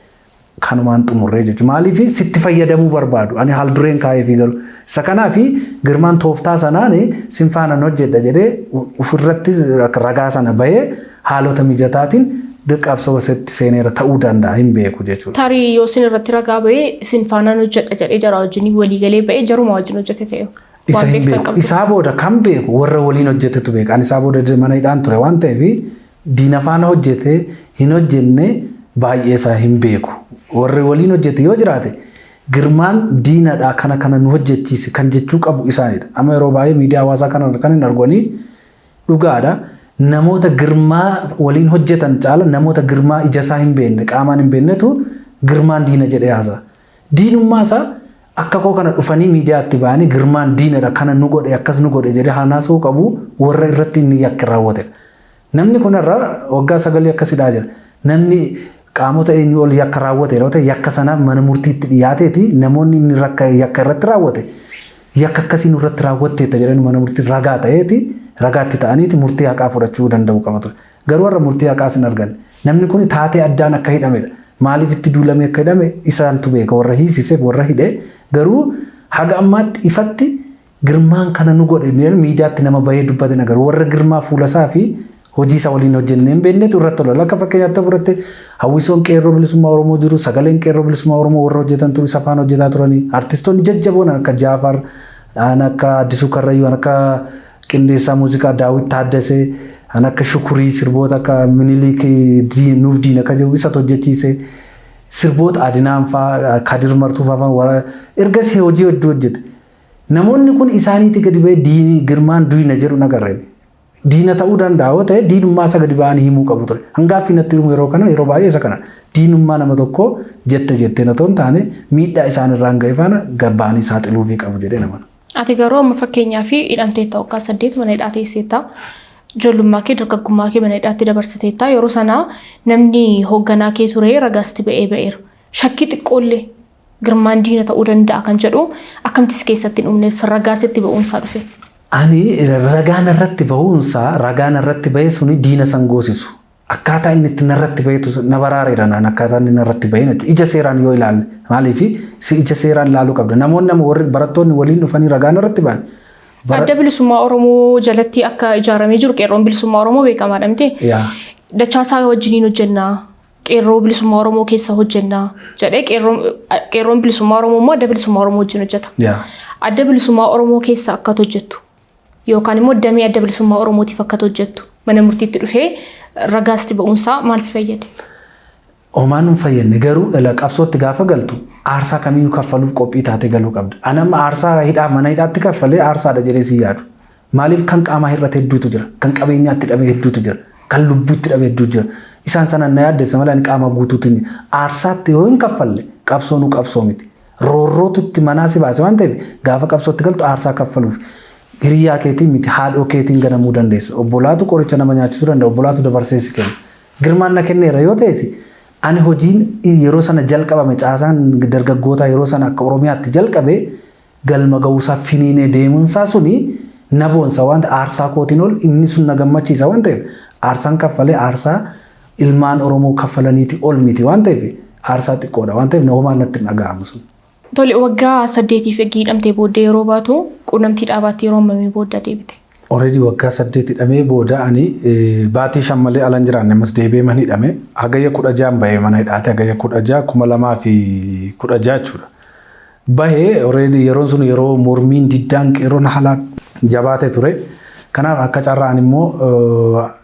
Kanumaan xumurree jechuudha. Maaliif sitti fayyadamuu barbaadu? Ani haal dureen kaa'eefii garuu. Isa kanaafi Girmaan tooftaa sanaan sin faana hojjedha jedhee ofirratti ragaa sana bahee haalota mijataatiin qabsoo sitti seeneera ta'uu danda'a, hin beeku jechuudha. Tarii yoo isin irratti ragaa ba'ee isin faanaan hojjedha jedhee jara wajjin waliigalee ba'ee jaruma wajjin hojjete ta'e. Isa hin beeku. Isaa booda kan beeku warra waliin hojjetetu beeka. Ani isaa booda mana hidhaan ture waan ta'eef diina faana hojjete hin hojjenne baay'ee isaa hin beeku. Warri waliin hojjete yoo jiraate, Girmaan diinadha, kana kana nu hojjechiise kan jechuu qabu isaanidha. Amma yeroo baay'ee miidiyaa hawaasaa kana kan hin arganii dhugaadha. Namoota Girmaa waliin hojjetan caala namoota Girmaa ija isaa hin beekne, qaamaan hin beeknetu Girmaan diina jedhee haasa'a. Diinummaa isaa akka koo kana dhufanii miidiyaatti ba'anii Girmaan diinadha, kana nu godhe, akkas nu godhe jedhee haasa'uu qabu warra irratti inni yakki raawwatedha. Namni kun irra waggaa 9 akkasidhaa jira. Namni qaamota eenyu ol yakka raawwate yeroo ta'e, yakka sanaaf mana murtiitti dhiyaateeti namoonni inni yakka irratti raawwate yakka akkasii nurratti raawwatteetta jedhanii mana murtii ragaa ta'eeti ragaatti ta'aniiti murtii haqaa fudhachuu danda'u qaba ture. Garuu har'a murtii haqaas hin arganne. Namni kun taatee addaan akka hidhamedha. Maaliif itti duulamee akka hidhame isaantu beeka, warra hiisiseef warra hidhe. Garuu haga ammaatti ifatti Girmaan kana nu godhe miidiyaatti nama bahee dubbate agarru. Warra Girmaa fuula isaa fi hojii isaa waliin hojjennee hin beeknetu irratti olola. Akka fakkeenyaatti fudhatte, hawwisoon Qeerroo Bilisummaa Oromoo jiru, sagaleen Qeerroo Bilisummaa Oromoo warra hojjetan ture, isa faana hojjetaa turanii. Artistoonni jajjaboon akka Jaafar, akka Addisuu Karrayyuu, akka qindeessaa muuziqaa Daawit Taaddasee, akka Shukurii, sirboota akka Miniliik nuuf diina akka jiru isatu hojjechiise. Sirboota Adinaan fa'aa, Kadir Martuu fa'aa ergasii hojii hedduu hojjete. Namoonni kun isaaniitti gadi ba'ee diinii Girmaan duwina jedhu nagarreen. Diina ta'uu danda'a yoo ta'e diinummaa isa gadi ba'anii himuu qabu ture. Hangaaffii natti himu yeroo kana yeroo baay'ee isa kana. Diinummaa nama tokkoo jette jettee na hin taane miidhaa isaan irraan ga'e faana gabba'anii saaxiluufii qabu jedhee nama. Ati garuu amma fakkeenyaa fi hidhamteetta waggaa 8 mana hidhaa teesseetta. Ijoollummaa kee dargaggummaa kee mana hidhaatti dabarsiteetta. Yeroo sana namni hoogganaa kee ture ragaasti ba'ee ba'eera. Shakkii xiqqoollee Girmaan diina ta'uu danda'a kan jedhu akkamitti si keessatti hin uumne ragaasitti ba'uunsaa dhufe? Ani ragaan irratti ba'uunsaa ragaan irratti ba'e suni diina san goosisu. Akkaataa inni itti narratti ba'etu na baraareera naan akkaataa inni narratti ba'e jechuudha. Ija seeraan yoo ilaalle maaliif si ija seeraan ilaaluu qabda. Namoonni nama warri barattoonni waliin dhufanii ragaan irratti ba'an. Adda bilisummaa Oromoo jalatti akka ijaaramee jiru qeerroon bilisummaa Oromoo beekamaadha miti. Dachaasaa wajjiniin hojjennaa. Qeerroo bilisummaa Oromoo keessa hojjennaa jedhee qeerroon bilisummaa Oromoo immoo adda bilisummaa Oromoo wajjin hojjeta. Adda bilisummaa Oromoo keessa akka hojjettu yookaan immoo damee adda bilisummaa Oromootiif akka hojjettu mana murtiitti dhufee ragaasti ba'uunsaa maal si fayyade? Homaan hin fayyadne garuu qabsootti gaafa galtu aarsaa kamiyyuu kaffaluuf qophii taatee galuu qabda. Ani amma aarsaa hidhaa mana hidhaatti kaffalee aarsaadha jedhee si yaadu. Maaliif kan qaamaa hir'ate hedduutu jira, kan qabeenyaatti dhabe hedduutu jira, kan lubbuutti dhabe hedduutu jira. Isaan sana na yaaddessa malee ani qaama guutuutiin aarsaatti yoo hin kaffalle qabsoo nu qabsoo miti. Roorrootu itti manaa si baase waan ta'eef gaafa qabsootti galtu aarsaa kaffaluuf. Hiriyaa keetiin miti haadhoo keetiin ganamuu dandeessa. Obbolaatu qoricha nama nyaachisuu danda'a, obbolaatu dabarsee si kenna. Girmaan na kenneera yoo ta'es ani hojiin yeroo sana jalqabame caasaan dargaggootaa yeroo sana akka Oromiyaatti jalqabe galma ga'uusaa finiinee deemuunsaa suni na boonsa waan ta'eef aarsaa kootiin ol inni sun na gammachiisa waan ta'eef aarsaan kaffalee aarsaa ilmaan Oromoo kaffalaniiti ol miti waan ta'eef aarsaa xiqqoodha waan ta'eef homaa natti hin dhaga'amu sun. Tole waggaa 8 eegii hidhamtee booddee yeroo baatu quunnamtii dhaabaatti yeroo hammamii booda deebite? Already waggaa 8 hidhamee booda ani baatii 5 malee ala hin jiraanne ammas deebi'ee mana hidhame. Hagayya 16 bahee mana hidhaate hagayya 16 2016 jechuudha. Bahee already yeroon sun yeroo mormiin diddaan qeerroon haala jabaate ture. Kanaaf akka carraan immoo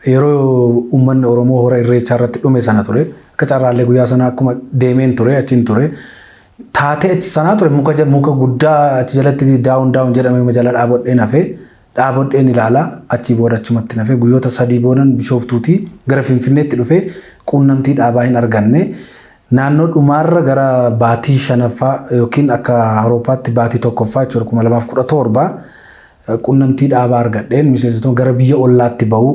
yeroo uummanni Oromoo hora irreechaa irratti dhume sana ture. Akka carraallee guyyaa sana akkuma deemeen ture achiin ture. Taatee achi sanaa ture muka guddaa achi jalatti daawun daawun jedhamee jala dhaabodheen hafee dhaabodheen ilaalaa achii booda achumatti nafee guyyoota 3 boodan Bishooftuutii gara Finfinneetti dhufee quunnamtii dhaabaa hin arganne. Naannoo dhumaarra gara baatii 5ffaa yookiin akka Awurooppaatti baatii 1ffaa jechuudha 2017 quunnamtii dhaabaa argadheen miseensota gara biyya ollaatti ba'uu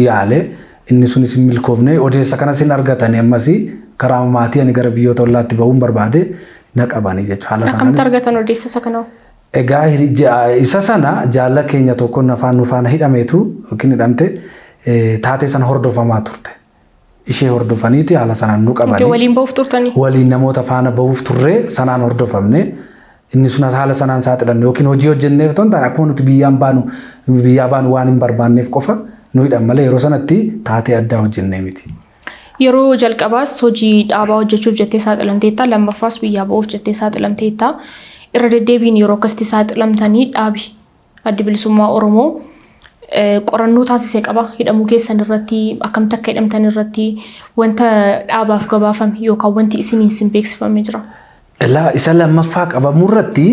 yaale. Inni sunis hin milkoofne odeessa kanas hin argatani ammas karaa maatii ani gara biyyoota ollaatti ba'uun barbaade na qabanii jechuudha. Akkamitti argatan odeessa isa kanaa? Egaa isa sana jaalla keenya tokko nu faana hidhameetu yookiin hidhamte taatee sana hordofamaa turte. Ishee hordofaniiti haala sanaan nu qabanii. Waliin ba'uuf turtanii? Waliin namoota faana ba'uuf turree sanaan hordofamne. Inni sun haala sanaan saaxilamne yookiin hojii hojjenneef otoo hin taane akkuma nuti biyyaa baanu waan hin barbaanneef qofa nu hidhan malee yeroo sanatti taatee addaa hojjennee miti. Yeroo jalqabaas hojii dhaabaa hojjechuuf jettee saaxilamteetta, lammaffaas biyyaa ba'uuf jettee saaxilamteetta. Irra deddeebiin yeroo akkasitti saaxilamtanii dhaabi addi bilisummaa Oromoo qorannoo taasisee qaba. Hidhamuu keessan irratti akkamitti akka hidhamtan irratti wanta dhaabaaf gabaafame yookaan wanti isiniin sin beeksifamee jira. Isa lammaffaa qabamuu irratti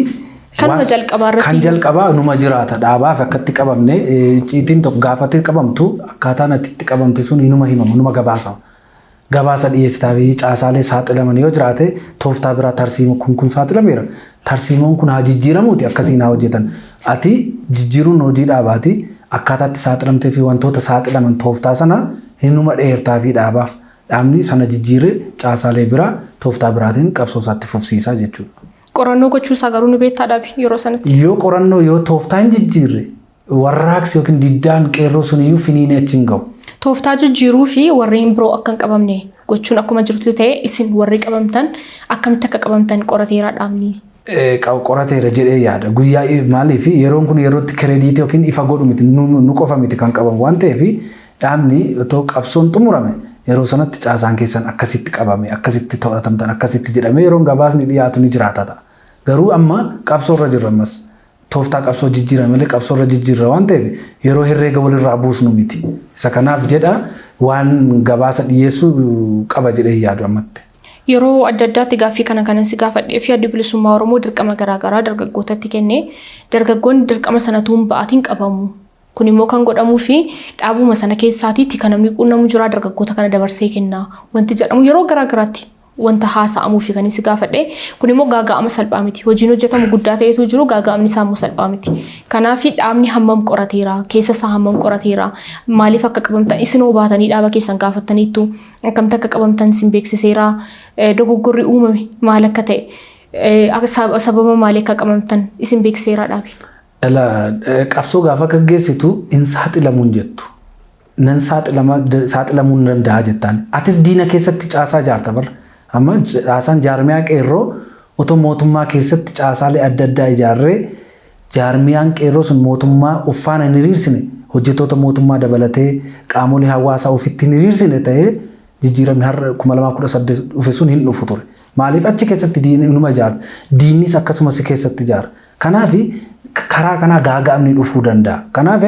Kanuma jalqabaa irratti. Kan jalqabaa numa jiraata dhaabaaf akkatti qabamne icciitiin tokko gaafatee qabamtu akkaataan ati itti qabamte sun inuma himamu numa gabaasama. Gabaasa dhiyeessitaa fi caasaalee saaxilaman yoo jiraate tooftaa biraa tarsiimoo kun saaxilameera. Tarsiimoon kun haa jijjiiramuuti akkasiin haa hojjetan. Ati jijjiiruun hojii dhaabaati akkaataatti saaxilamtee fi wantoota saaxilaman tooftaa sana inuma dheertaa fi dhaabaaf. Dhaabni sana jijjiiree caasaalee biraa tooftaa biraatiin qabsoo isaatti fufsiisaa jechuudha. Qorannoo gochuusaa garuu nu beektaa dhaabi yeroo sanatti? Yoo qorannoo yoo tooftaa hin jijjiirre warraaqsi yookiin diddaan qeerroo suniyyuu finiinee achi hin ga'u. Tooftaa jijjiiruu fi warreen biroo akka hin qabamne gochuun akkuma jirtu ta'e isin warri qabamtan akkamitti akka qabamtan qorateera dhaabni? Qorateera jedhee yaada. Guyyaa maaliif yeroon kun yerootti kireediitii yookiin ifa godhu miti nu qofa miti kan qabamu waan ta'eef dhaabni otoo qabsoon xumurame yeroo sanatti caasaan keessan akkasitti qabame akkasitti to'atamtan akkasitti jedhamee yeroon gabaasni dhiyaatu ni jiraata ta'a. Garuu amma qabsoorra jirra ammas tooftaa qabsoo jijjiirame malee qabsoorra jijjiirra waan ta'eef yeroo herreega walirraa buusnu miti. Isa kanaaf jedha waan gabaasa dhiyeessuu qaba jedhee yaadu ammatti. Yeroo adda addaatti gaaffii kana kanan si gaafadhee fi Addi Bilisummaa Oromoo dirqama garaagaraa dargaggootatti kennee dargaggoonni dirqama sanatu hin ba'atiin qabamu. Kun immoo kan godhamuu fi dhaabuma sana keessaatiitti kan namni quunnamu jira, dargaggoota kana dabarsee kenna. Wanti jedhamu yeroo garaagaraatti wanta haasa'amuu fi kan si gaafadhe kun immoo gaaga'ama salphaa miti. Hojiin hojjetamu guddaa ta'etu jiru, gaaga'amni isaa immoo salphaa miti. Kanaaf dhaabni hammam qorateera, keessa isaa hammam qorateera, maaliif akka qabamtan isinoo baatanii dhaaba keessan gaafattaniittu, akkamitti akka qabamtan isin beeksiseera, dogoggorri uumame maal akka ta'e, sababa maalii akka qabamtan isin beeksiseera dhaabi? Qabsoo gaafa gaggeessitu hin saaxilamuun jettu. Nan saaxilamuu hin danda'a jettaan. Atis diina keessatti caasaa ijaarta bara. Amma caasaan jaarmiyaa qeerroo otoo mootummaa keessatti caasaalee adda addaa ijaarree, jaarmiyaan qeerroo sun mootummaa uffaana hin hiriirsine, hojjettoota mootummaa dabalatee qaamolee hawaasaa ofitti hin hiriirsine ta'ee, jijjiiramni har'a 2018 dhufe sun hin dhufu ture. Maaliif achi keessatti diinni inuma ijaarta. Diinnis akkasumas keessatti ijaara. Kanaaf karaa kanaa gaaga'amni dhufuu danda'a. Kanaaf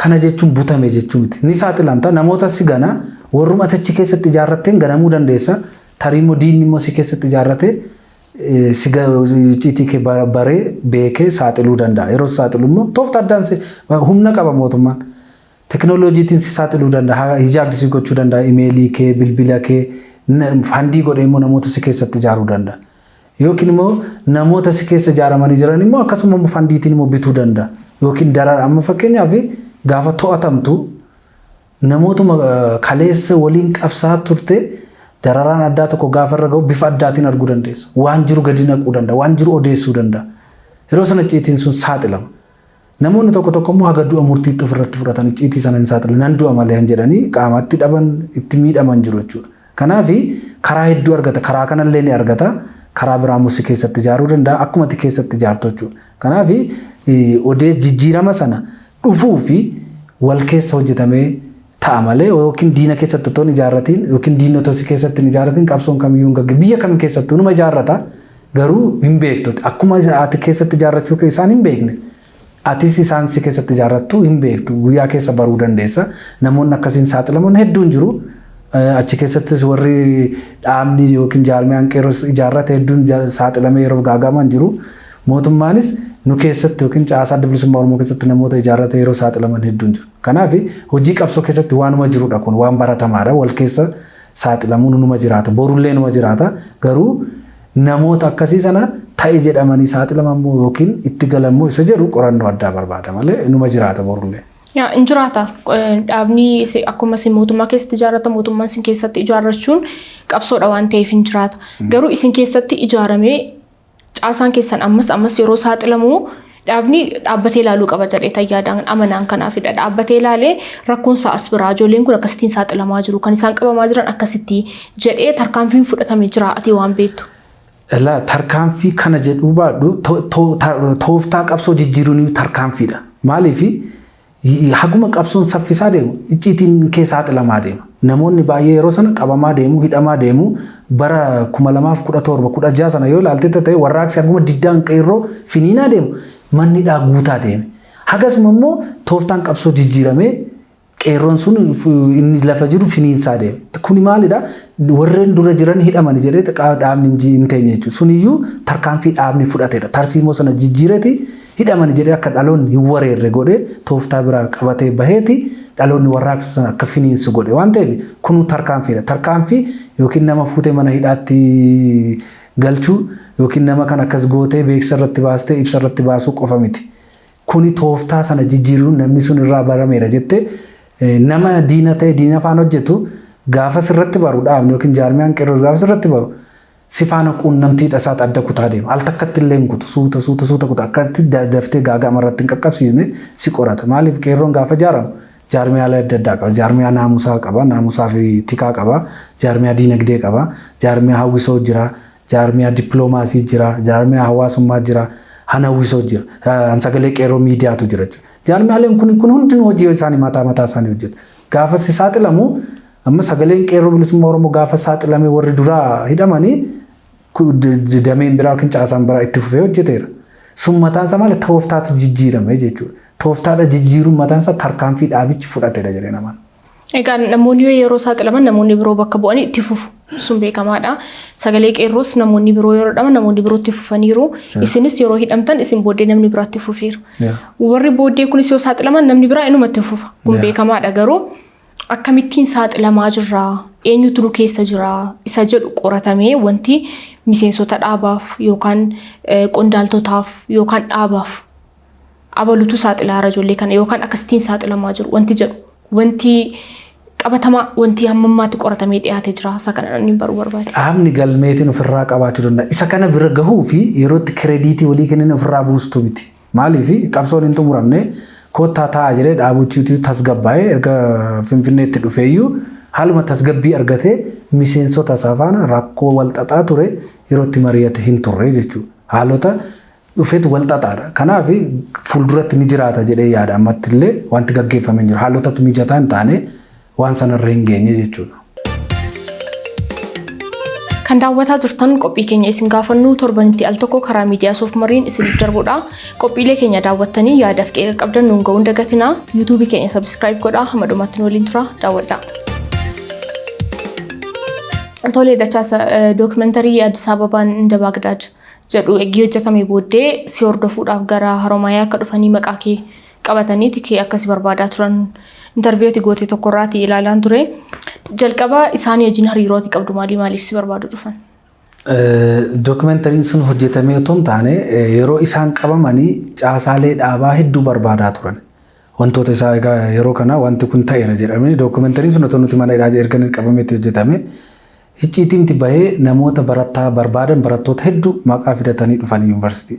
kana jechuun butame jechuu miti. Ni saaxilamta, namoota si gana, warruma achi keessatti ijaarratteen ganamuu dandeessa. Tarii immoo diinni immoo si keessatti ijaarrate si icciitii kee baree beekee saaxiluu danda'a. Yeroo saaxilu immoo tooftaa addaan humna qaba mootummaan. Teknooloojiitiin si saaxiluu danda'a. Hijaabdi si gochuu danda'a. Imeelii kee, bilbila kee fandii godhee immoo namoota si keessatti ijaaruu danda'a. Yookiin immoo namoota si keessa ijaaramanii jiran immoo akkasuma fandiitiin immoo bituu danda'a. Yookiin darara, amma fakkeenyaaf gaafa to'atamtu namootuma kaleessa waliin qabsaa turte dararaan addaa tokko gaafa irra gahu bifa addaatiin arguu dandeessa. Waan jiru gadi naquu danda'a. Waan jiru odeessuu danda'a. Yeroo sana icciitiin sun saaxilama. Namoonni tokko tokko immoo haga du'a murtiitti ofirratti fudhatan, icciitii sana hin saaxilan, nan du'a malee hin jedhanii qaamatti dhaban, itti miidhaman jiru jechuudha. Kanaaf karaa hedduu argata. Karaa kanallee ni argata. Karaa biraa immoo si keessatti ijaaruu danda'a. Akkuma ati keessatti ijaartu jechuudha. Kanaaf odee jijjiirama sana dhufuu fi wal keessa hojjetamee ta'a malee, yookiin diina keessatti otoo hin ijaarratiin yookiin diinota si keessatti hin ijaarratiin qabsoon kamiyyuu hin gaggeeffamu. Biyya kam keessattuu numa ijaarrata, garuu hin beektu. Akkuma ati keessatti ijaarrachuu kee isaan hin beekne, atis isaan si keessatti ijaarrattu hin beektu. Guyyaa keessa baruu dandeessa. Namoonni akkasiin saaxilaman hedduun jiru. Achi keessattis warri dhaabni yookiin jaarmiyaan qeerroos ijaarrate hedduun saaxilamee yeroo gaagaman jiru. Mootummaanis nu keessatti yookiin caasaa Adda Bilisummaa Oromoo keessatti namoota ijaarrate yeroo saaxilaman hedduun jiru. Kanaaf hojii qabsoo keessatti waanuma jirudha kun, waan baratamaadha. Wal keessa saaxilamuun numa jiraata. Borullee numa jiraata. Garuu namoota akkasii sana ta'e jedhamanii saaxilaman moo yookiin itti galammoo isa jedhu qorannoo addaa barbaada malee numa jiraata borullee. Yaa, in jiraata. Dhaabni akkuma isin mootummaa keessatti ijaarrata, mootummaan isin keessatti ijaarrachuun qabsoodha waan ta'eef hin jiraata. Garuu isin keessatti ijaaramee caasaan keessan ammas ammas yeroo saaxilamu dhaabni dhaabbatee ilaaluu qaba jedhee tayyaadhaan amanaan kanaafidha. Dhaabbatee ilaalee rakkoon isaa as biraa, ijoolleen kun akkasittiin saaxilamaa jiru, kan isaan qabamaa jiran akkasitti jedhee tarkaanfiin fudhatamee jira ati waan beektu? Laa, tarkaanfii kana jedhuu baadhu, tooftaa qabsoo jijjiiruun tarkaanfiidha. Maaliif haguma qabsoon saffisaa deemu icciitiin kee saaxilamaa deema. Namoonni baay'ee yeroo sana qabamaa deemu, hidhamaa deemu. Bara 2017, 16 sana yoo ilaalte ta'e, warraaqsi haguma diddaan qeerroo finiinaa deemu manni hidhaa guutaa deeme. Hagasuma immoo tooftaan qabsoo jijjiiramee qeerroon sun inni lafa jiru finiinsaa deeme. Kuni maalidha? Warreen dura jiran hidhamani jedhee dhaabni hin teenye jechuudha. Suniyyuu tarkaanfii dhaabni fudhatedha. Tarsiimoo sana jijjiireeti hidhamani jedhee akka dhaloonni hin wareerre godhee tooftaa biraa qabatee baheeti dhaloonni warraaqsa sana akka finiinsu godhe waan ta'eef kunuu tarkaanfiidha. Tarkaanfii yookiin nama fuutee mana hidhaatti galchuu yookiin nama kan akkas gootee beeksisa irratti baastee ibsa irratti baasuu qofa miti. Kuni tooftaa sana jijjiiruun namni sun irraa barameera jettee nama diina ta'e, diina afaan hojjetu gaafa sirratti baru, dhaabni yookiin jaarmiyaan qeerroos gaafa sirratti baru si faana quunnamtiidha isaati adda kutaa deema. Al takkatti illee hin kutu, suuta suuta suuta kuta, akkatti daftee gaaga'ama irratti hin qaqqabsiisne si qorata. Maaliif qeerroon gaafa ijaaramu jaarmiyaalee adda addaa qaba. Jaarmiyaa naamusaa qaba, naamusaa fi tikaa qaba, jaarmiyaa diinagdee qaba, jaarmiyaa hawwisoo jira, jaarmiyaa dippiloomaasii jira, jaarmiyaa hawaasummaa jira, han hawwisoo jira, han sagalee qeerroo miidiyaatu jira jechuudha. Jaarmiyaaleen kun hundinuu hojii isaanii mataa mataa isaanii hojjetu. Gaafa si saaxilamu, amma sagaleen qeerroo bilisummaa Oromoo gaafa saaxilame warri duraa hidhamanii dameen biraa yookiin caasaan biraa itti fufee hojjeteera. Sun mataan isaa maali, tooftaatu jijjiirame jechuudha. Tooftaadha jijjiiruun mataan isaa tarkaanfii dhaabichi fudhatedha jedhee namaan. Egaa namoonni yeroo saaxilaman namoonni biroo bakka bu'anii itti fufu. Sun beekamaadha. Sagalee qeerroos namoonni biroo yeroo dhaman namoonni biroo itti fufaniiru. Isinis yeroo hidhamtan isin booddee namni biraa itti fufeera. Warri booddee kunis yoo saaxilaman namni biraa inuma itti fufa. Kun beekamaadha garuu akkamittiin saaxilamaa jirraa? Eenyutu nu keessa jiraa? Isa jedhu qoratamee wanti miseensota dhaabaaf yookaan qondaaltotaaf yookaan dhaabaaf abalutu saaxilaa ijoollee kana yookaan akkasittiin saaxilamaa jiru wanti jedhu wanti qabatamaa wanti hamma ammaatti qoratamee dhiyaatee jira. Isa kana inni baruu barbaade. Dhaabni galmeetiin ofirraa qabaachuu danda'a. Isa kana bira gahuu fi yeroo itti credit walii kennan ofirraa buustu miti. Maaliif qabsoon hin xumuramne koottaa taa'aa jedhee dhaabuchiitu tasgabbaa'ee erga Finfinneetti dhufeeyyuu haaluma tasgabbii argatee miseensota isaa faana rakkoo wal xaxaa ture yeroo itti mari'ate hin turre jechuudha. Haalota dhufeetu wal xaxaadha. Kanaaf fuulduratti ni jiraata jedhee yaada. Ammatti illee wanti gaggeeffamee hin jiru. Haalotatu mijataa hin taane waan sanarra hin geenye jechuudha. Kan daawwataa jirtan qophii keenya isin gaafannu torbanitti al tokko karaa miidiyaa Soof Mariin isiniif darbudha. Qophiilee keenya daawwattanii yaadaaf qeeqa qabdan nuun ga'uun dagatinaa. YouTubeii keenya subscribe godhaa. Hamma dhumaatti nu waliin tura. Daawwadhaa. Tolee Dachaasa, dookimantarii Addis Ababaan inda Baagdaad jedhu eegii hojjetame booddee si hordofuudhaaf gara Haroomayaa akka dhufanii maqaa kee qabatanii tikee akkasi barbaadaa turan interview goote tokkorraati ilaalaan ture. Jalqaba isaanii wajjin hariirooti qabdu maalii maaliif si barbaadu dhufan? Dookimentariin sun hojjetamee otoo hin taane yeroo isaan qabamanii caasaalee dhaabaa hedduu barbaadaa turan. Wantoota isaa egaa yeroo kana wanti kun ta'eera jedhamee dookimentariin sun otoo nuti mana hidhaa erga inni qabameetti hojjetame. Icciitiimti bahee namoota barataa barbaadan barattoota hedduu maqaa fidatanii dhufan yuunivarsiitii.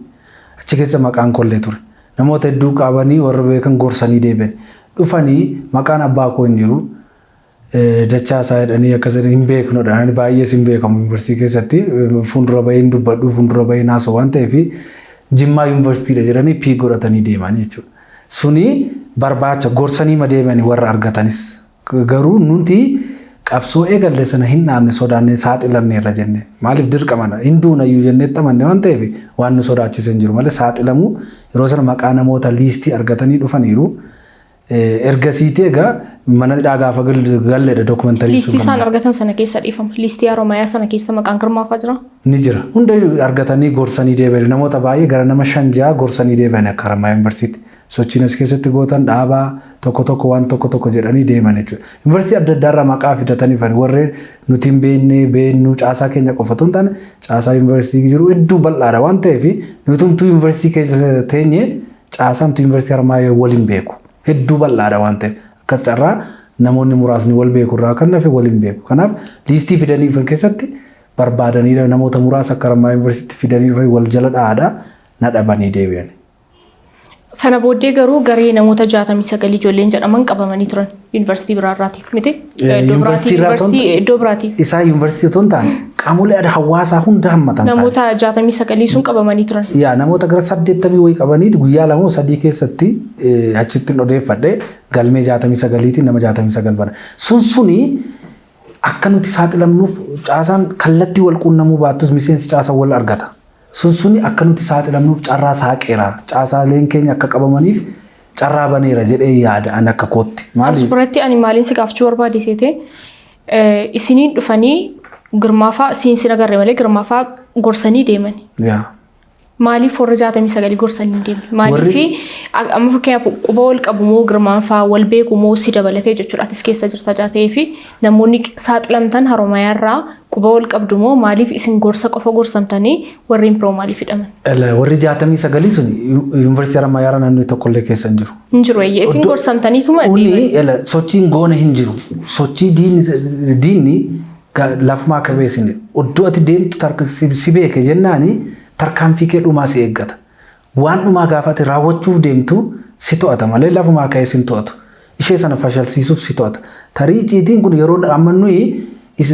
Achi keessa maqaan kollee ture. Namoota hedduu qabanii warra beekan gorsanii deebi'an. Dhufanii maqaan abbaa koo hin jiru. Dachaasaa jedhanii akkas hin beeknudha. Ani baay'ees hin beekamu yuunivarsiitii keessatti. Fuuldura bahee hin dubbadhu, fuuldura bahee naasoo waan ta'eef Jimmaa yuunivarsiitiidha jedhanii pii godhatanii deeman jechuudha. Suni barbaacha gorsanii madeemanii warra argatanis. Garuu nuti qabsoo eegalle sana hin dhaabne, sodaannee saaxilamne irra jenne. Maaliif dirqamana hin duunayyuu jennee amanne waan ta'eef waan nu sodaachise hin jiru malee saaxilamuu yeroo sana maqaa namoota liistii argatanii dhufaniiru. Ergasiiti egaa mana hidhaa gaafa galleedha dookumentarii. Liistii isaan argatan sana keessa dhiifama. Liistii Haroomayaa sana keessa maqaan Girmaafaa jira? Ni jira. Hundayyuu argatanii gorsanii deebi'an. Namoota baay'ee gara nama shan ja'a gorsanii deebi'an akka Haramayaa yuunivarsiitii. Sochiin as keessatti gootan dhaabaa tokko tokko waan tokko tokko jedhanii deeman jechuudha. Yuunivarsiitii adda addaarraa maqaa fidatanii dhufan warreen nuti hin beekne beeknu caasaa keenya qofa otoo hin taane caasaa yuunivarsiitii jiru hedduu bal'aadha waan ta'eef nutumtuu yuunivarsiitii keessa teenye caasaamtu yuunivarsiitii Haramayaa waliin beeku. Hedduu bal'aadha waan ta'eef akka carraa namoonni muraasni wal beeku irraa kan hafe waliin beeku. Kanaaf liistii fidanii dhufan keessatti barbaadanii namoota muraasa akka Haramayaa yuunivarsiitii fidanii dhufan wal jala dha'aadha na dhabanii deebi'an. Sana booddee garuu garee namoota 69 ijoolleen jedhaman qabamanii turan yuunivarsiitii biraarraati miti? Yuunivarsiitii iddoo biraati. Isaa yuunivarsiitii otoo hin taane qaamolee hawaasaa hunda hammatan. Namoota 69 sun qabamanii turan. Yaa, namoota gara 80 wayii qabaniiti guyyaa 2 moo 3 keessatti achitti odeeffadhe galmee 69tiin nama 69 bana. Sun suni akka nuti saaxilamnuuf caasaan kallattii wal quunnamuu baattus miseensi caasaa wal argata. Sun suni akka nuti saaxilamnuuf carraa saaqeera. Caasaaleen keenya akka qabamaniif carraa baneera jedhee yaada ani akka kootti. As biratti ani maaliin si gaafachuu barbaade seete, isiniin dhufanii Girmaafaa siin sin agarre malee Girmaafaa gorsanii deemani. Maaliif warra 69 gorsanii hin deemne? Maaliif amma fakkeenyaaf quba wal qabu moo Girmaanfaa wal beeku moo si dabalatee jechuudha. Atis keessa jirta jaatee fi namoonni saaxilamtan Haroomayaarraa quba wal qabdu moo maaliif isin gorsa qofa gorsamtanii warreen biroo maaliif hidhaman? Warri 69 sun yuunivarsiitii Haramayaarraa namni tokkollee keessa hin jiru. Hin jiru eeyyee, isin gorsamtaniituma. Uni sochiin goone hin jiru. Sochii diinni lafumaa qabeessine iddoo ati deemtu si beeke jennaani tarkaanfii kee dhumaa si eeggata. Waan dhumaa gaafa ati raawwachuuf deemtu si to'ata malee lafumaa ka'ee si hin to'atu. Ishee sana fashalsiisuuf si to'ata. Tarii icciitiin kun yeroo amma nuyi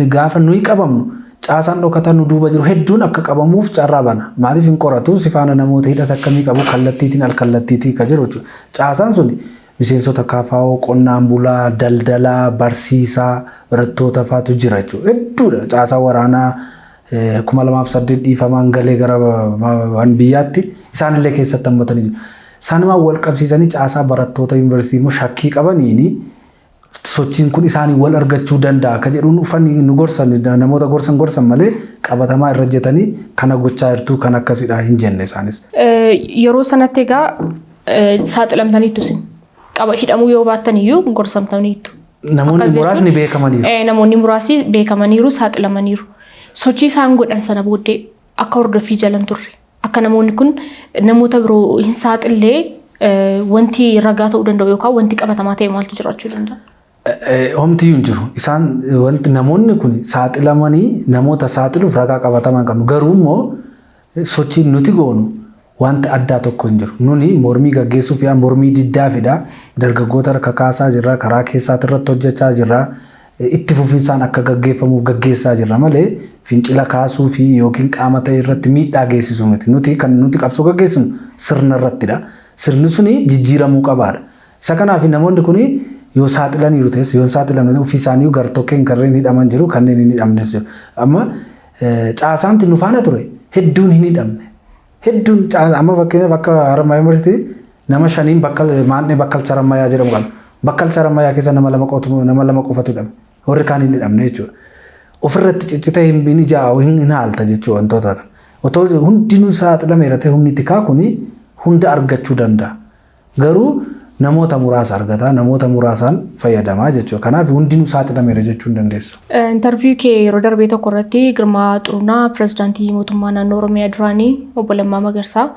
gaafa nuyi qabamnu caasaan dhokataa nu duuba jiru hedduun akka qabamuuf carraa bana. Maaliif hin qoratu si faana namoota hidhata akkamii qabu kallattiitiin al kallattiitii ka jiru jechuudha. Caasaan sun miseensota KFO, qonnaan bulaa, daldalaa, barsiisaa, barattoota faatu jira jechuudha. Hedduudha caasaa waraanaa 2008 dhiifamaan galee gara biyyaatti isaanillee keessatti hammatanii jiru. Sanumaan wal qabsiisanii caasaa barattoota yuunivarsiitii immoo shakkii qabaniini Sochiin kun isaanii wal argachuu danda'a akka jedhuun uffanni nu gorsan, namoota gorsan gorsan malee qabatamaa irra jetanii kana gochaa jirtu kan akkasidha hin jenne isaanis. Yeroo sanatti egaa saaxilamtaniittu isin. Qaba hidhamuu yoo baattan iyyuu gorsamtaniittu. Namoonni muraasni beekamaniiru. Namoonni muraasni beekamaniiru, saaxilamaniiru. Sochii isaan godhan sana booddee akka hordoffii jala hin turre, akka namoonni kun namoota biroo hin saaxillee wanti ragaa ta'uu danda'u yookaan wanti qabatamaa ta'e maaltu jiraachuu danda'a? Homtiyyuu hin jiru. Isaan wanti namoonni kun saaxilamanii namoota saaxiluuf ragaa qabatamaa hin qabnu. Garuu immoo sochiin nuti goonu wanta addaa tokko hin jiru. Nuni mormii gaggeessuuf yaa mormii diddaafidha. Dargaggoota harka kaasaa jirra. Karaa keessaati irratti hojjechaa jirra. Itti fufinsaan akka gaggeeffamuuf gaggeessaa jirra malee fincila kaasuu fi yookiin qaama ta'e irratti miidhaa geessisuu miti. Nuti kan nuti qabsoo gaggeessinu sirna irrattidha. Sirni suni jijjiiramuu qabaadha. Isa kanaaf namoonni kun yoo saaxilaniiru ta'es yoo hin saaxilamne ofii isaanii gartokkeen kanneen hidhaman jiru, kanneen hin hidhamnes jiru. Amma caasaanti nu faana ture hedduun hin hidhamne. Hedduun amma fakkeenyaaf akka Haramaayaa Yuunivarsiitii nama shaniin bakka maannee Bakkalcha Haramaayaa jedhamu qaba. Bakkalcha Haramaayaa keessa nama lama qofatu hidhame. Warri kaan hin hidhamne jechuudha. Ofirratti ciccitee hin ijaa hin haalta jechuudha wantoota kana. Otoo hundinuu saaxilameera ta'e humni tikaa kuni hunda argachuu danda'a. Garuu namoota muraasa argata, namoota muraasaan fayyadamaa jechuudha. Kanaaf hundinuu saaxilameera jechuu hin dandeessu. Interview kee yeroo darbee tokko irratti Girmaa Xurunaa, pirezidaantii mootummaa naannoo Oromiyaa duraanii obbo Lammaa Magarsaa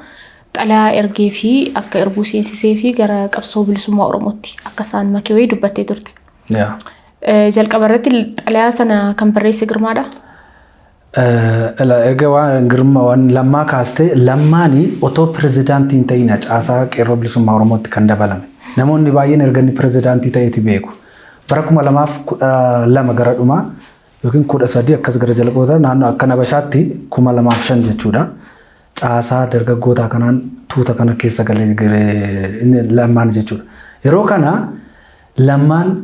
xalayaa ergee fi akka erbuu seensisee fi gara qabsoo bilisummaa Oromootti akka isaan makee dubbattee turte. Jalqaba irratti xalayaa sana kan barreesse Girmaadha? Erga waan Girma waan Lammaa kaastee, Lammaanii otoo pirezidaantii hin ta'in caasaa Qeerroo Bilisummaa Oromootti kan dabalame. Namoonni baay'een erga inni pirezidaantii ta'eeti beeku. Bara 2012 gara dhumaa yookiin 13 akkas gara jalqabota naannoo akka Nabashaatti 2005 jechuudha. Caasaa dargaggootaa kanaan tuuta kana keessa galee Lammaan jechuudha. Yeroo kana Lammaan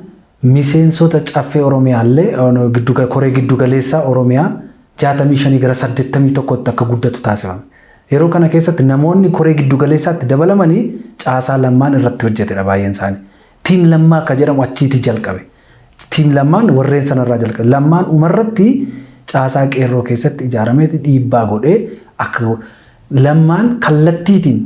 miseensota Caffee Oromiyaallee koree giddugaleessaa Oromiyaa 65 gara 81tti akka guddatu taasifame. Yeroo kana keessatti namoonni koree giddugaleessaatti dabalamanii caasaa Lammaan irratti hojjetedha baay'een isaanii. Team Lammaa akka jedhamu achiiti jalqabe. Team Lammaan warreen sanarraa jalqabe. Lammaan umarratti caasaa Qeerroo keessatti ijaarameeti dhiibbaa godhee akka Lammaan kallattiitiin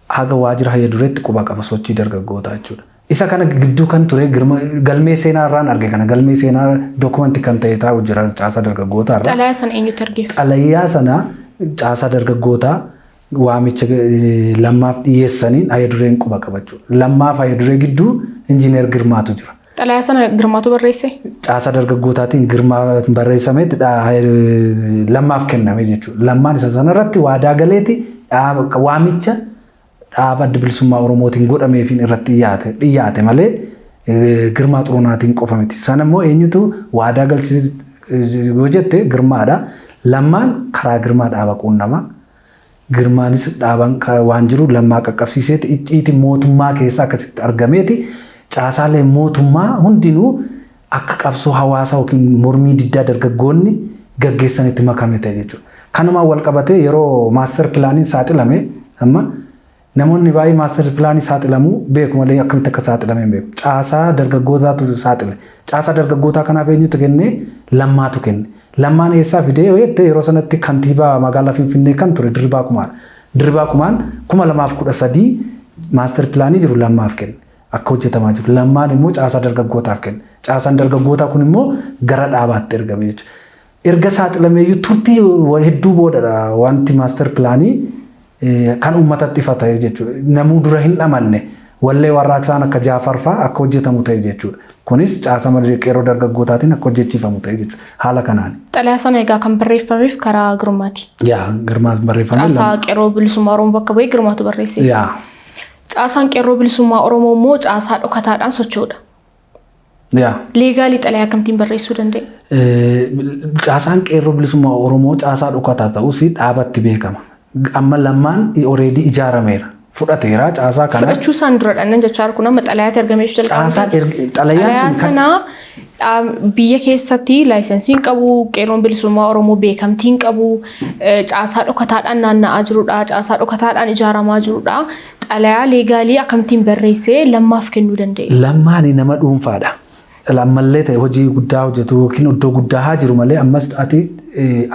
haga waajjira hayya dureetti quba qaba sochii dargaggootaa jechuudha. Isa kana gidduu kan ture galmee seenaa irraan arge, kana galmee seenaa dookumantii kan ta'e taa'u jira caasaa dargaggootaa irraa. Xalayaa sana eenyutti ergeef? Xalayaa sana caasaa dargaggootaa waamicha Lammaaf dhiyeessaniin hayya dureen quba qabachuu. Lammaaf hayya duree gidduu Injiinar Girmaatu jira. Xalayaa sana Girmaatu barreesse? Caasaa dargaggootaatiin Girmaa barreessametti Lammaaf kenname jechuudha. Lammaan isa sanarratti waadaa galeeti waamicha dhaaba Adda Bilisummaa Oromootiin godhameefiin irratti dhiyaate malee Girmaa Xurunaatiin qofa miti. Sana immoo eenyutu waadaa galchise yoo jette Girmaadha. Lammaan karaa Girmaa dhaaba quunnamaa. Girmaanis dhaaban waan jiru Lammaa qaqqabsiiseeti icciiti mootummaa keessa akkasitti argameeti caasaalee mootummaa hundinuu akka qabsoo hawaasaa yookiin mormii diddaa dargaggoonni gaggeessanitti makame ta'e jechuudha. Kanumaan wal qabatee yeroo master planiin saaxilame, amma namoonni baay'ee master planii saaxilamuu beeku malee akkamitti akka saaxilame hin beeku. Caasaa dargaggootaatu saaxile. Caasaa dargaggootaa kanaaf eenyutu kenne? Lammaatu kenne. Lammaan eessaa fidee yoo jette, yeroo sanatti kantiibaa magaalaa Finfinnee kan ture Dirribaa Kumaadha. Dirribaa Kumaan 2013 master planii jiru Lammaaf kenne. Akka hojjetamaa jiru. Lammaan immoo caasaa dargaggootaaf kenne. Caasaan dargaggootaa kun immoo gara dhaabaatti ergame jechuudha. Erga saaxilameeyyuu turtii hedduu boodadha wanti master planii kan uummatatti ifa ta'e jechuudha. Namuu dura hin dhamanne, wallee warraaqsaan akka Jaafar fa'aa akka hojjetamu ta'e jechuudha. Kunis caasa Qeerroo dargaggootaatiin akka hojjechiifamu ta'e jechuudha. Haala kanaan. Xalayaa sana egaa kan barreeffameef karaa Girmaati. Yaa, Girmaatu barreeffame. Caasaa Qeerroo Bilisummaa Oromoo bakka bu'ee Girmaatu barreesse. Yaa. Caasaan Qeerroo Bilisummaa Oromoo immoo caasaa dhokataadhaan socho'udha. Yaa. Legally xalayaa akkamittiin barreessuu danda'e? Caasaan Qeerroo Bilisummaa Oromoo caasaa dhokataa ta'us dhaabatti beekama. Amma Lammaan already ijaarameera. Fudhateera caasaa kana. Fudhachuu isaan duradha nan jechaa kun amma xalayaatti ergameef jalqaba. Caasaan Xalayaa xalayaan sun sana biyya keessatti license hin qabu, Qeerroon Bilisummaa Oromoo beekamtii hin qabu, caasaa dhokataadhaan naanna'aa jirudha, caasaa dhokataadhaan ijaaramaa jirudha. Xalayaa legal akkamittiin barreessee Lammaaf kennuu danda'e? Lammaan nama dhuunfaadha. Lammallee ta'e hojii guddaa hojjetu yookiin iddoo guddaa haa jiru malee, ammas ati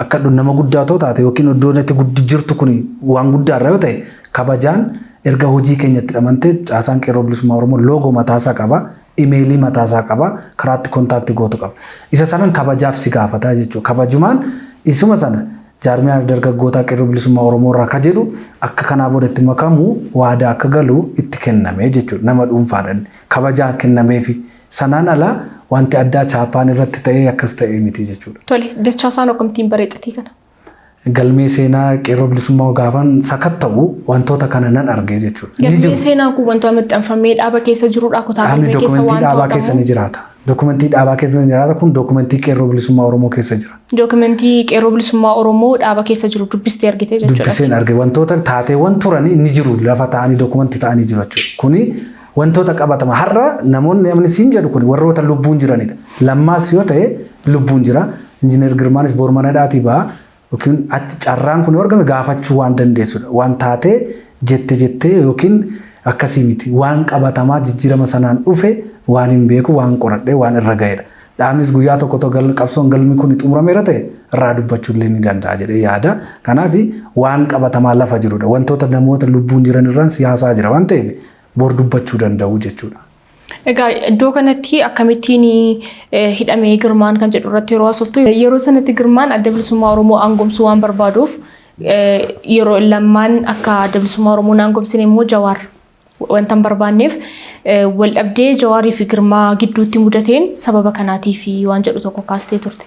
akka nama guddaa ta'u taate yookiin iddoo ati jirtu kun waan guddaarra yoo ta'e, kabajaan erga hojii keenyatti hidhamante, caasaan Qeerroo Bilisummaa Oromoo logo mataasaa qaba, imeelii mataasaa qaba, karaatti contact gootu qaba. Isa sanan kabajaaf si gaafata jechuudha. Kabajumaan isuma sana jaarmiyaa dargaggootaa Qeerroo Bilisummaa Oromoo irraa ka jedhu akka kanaa boodatti makamu waadaa akka galu itti kenname jechuudha. Nama dhuunfaadhaan kabajaa kennameefi. Sanaan ala wanti addaa chaappaan irratti ta'ee akkas ta'ee miti jechuudha. Tole, Dachaasaan akkamittiin bareecatii kana? Galmee seenaa Qeerroo Bilisummaa gaafan sakatta'u wantoota kana nan arge jechuudha. Galmee seenaa kun wantoota maxxanfamee dhaaba keessa jirudha, kutaa galmee keessa waan dhaabaa keessa ni jiraata. Dokumentii dhaabaa keessa ni jiraata, kun dokumentii Qeerroo Bilisummaa Oromoo keessa jira. Dokumentii Qeerroo Bilisummaa Oromoo dhaaba keessa jiru dubbistee argite jechuudha. Dubbiseen arge. Wantoota taateewwan turanii ni jiru, lafa ta'anii dokumentii ta'anii jiru jechuudha. Kuni wantoota qabatama. Har'a namoonni namni siin jedhu kun warroota lubbuun jiranidha. Lammaas yoo ta'e lubbuun jira. Injiinar Girmaanis bor mana dhaatii ba'a. Yookiin carraan kun yoo argame gaafachuu waan dandeessudha. Waan taatee jette jettee yookiin akkasii miti. Waan qabatamaa jijjiirama sanaan dhufe waan hin beeku, waan qoradhee waan irra ga'edha. Dhaamis guyyaa tokko tokko qabsoon galmi kun xumurameera ta'e irraa dubbachuu illee ni danda'a jedhee yaada. Kanaaf waan qabatamaa lafa jirudha. Wantoota namoota lubbuun jiran irraan siyaasaa jira waan ta'eef bor dubbachuu danda'u jechuudha. Egaa iddoo kanatti akkamittiin hidhamee Girmaan kan jedhu irratti yeroo haasoftu, yeroo sanatti Girmaan Adda Bilisummaa Oromoo aangomsuu waan barbaaduuf, yeroo Lammaan akka Adda Bilisummaa Oromoo aangomsine immoo Jawaar wanta hin barbaanneef, wal dhabdee Jawaarii fi Girmaa gidduutti mudateen sababa kanaatiif waan jedhu tokko kaastee turte.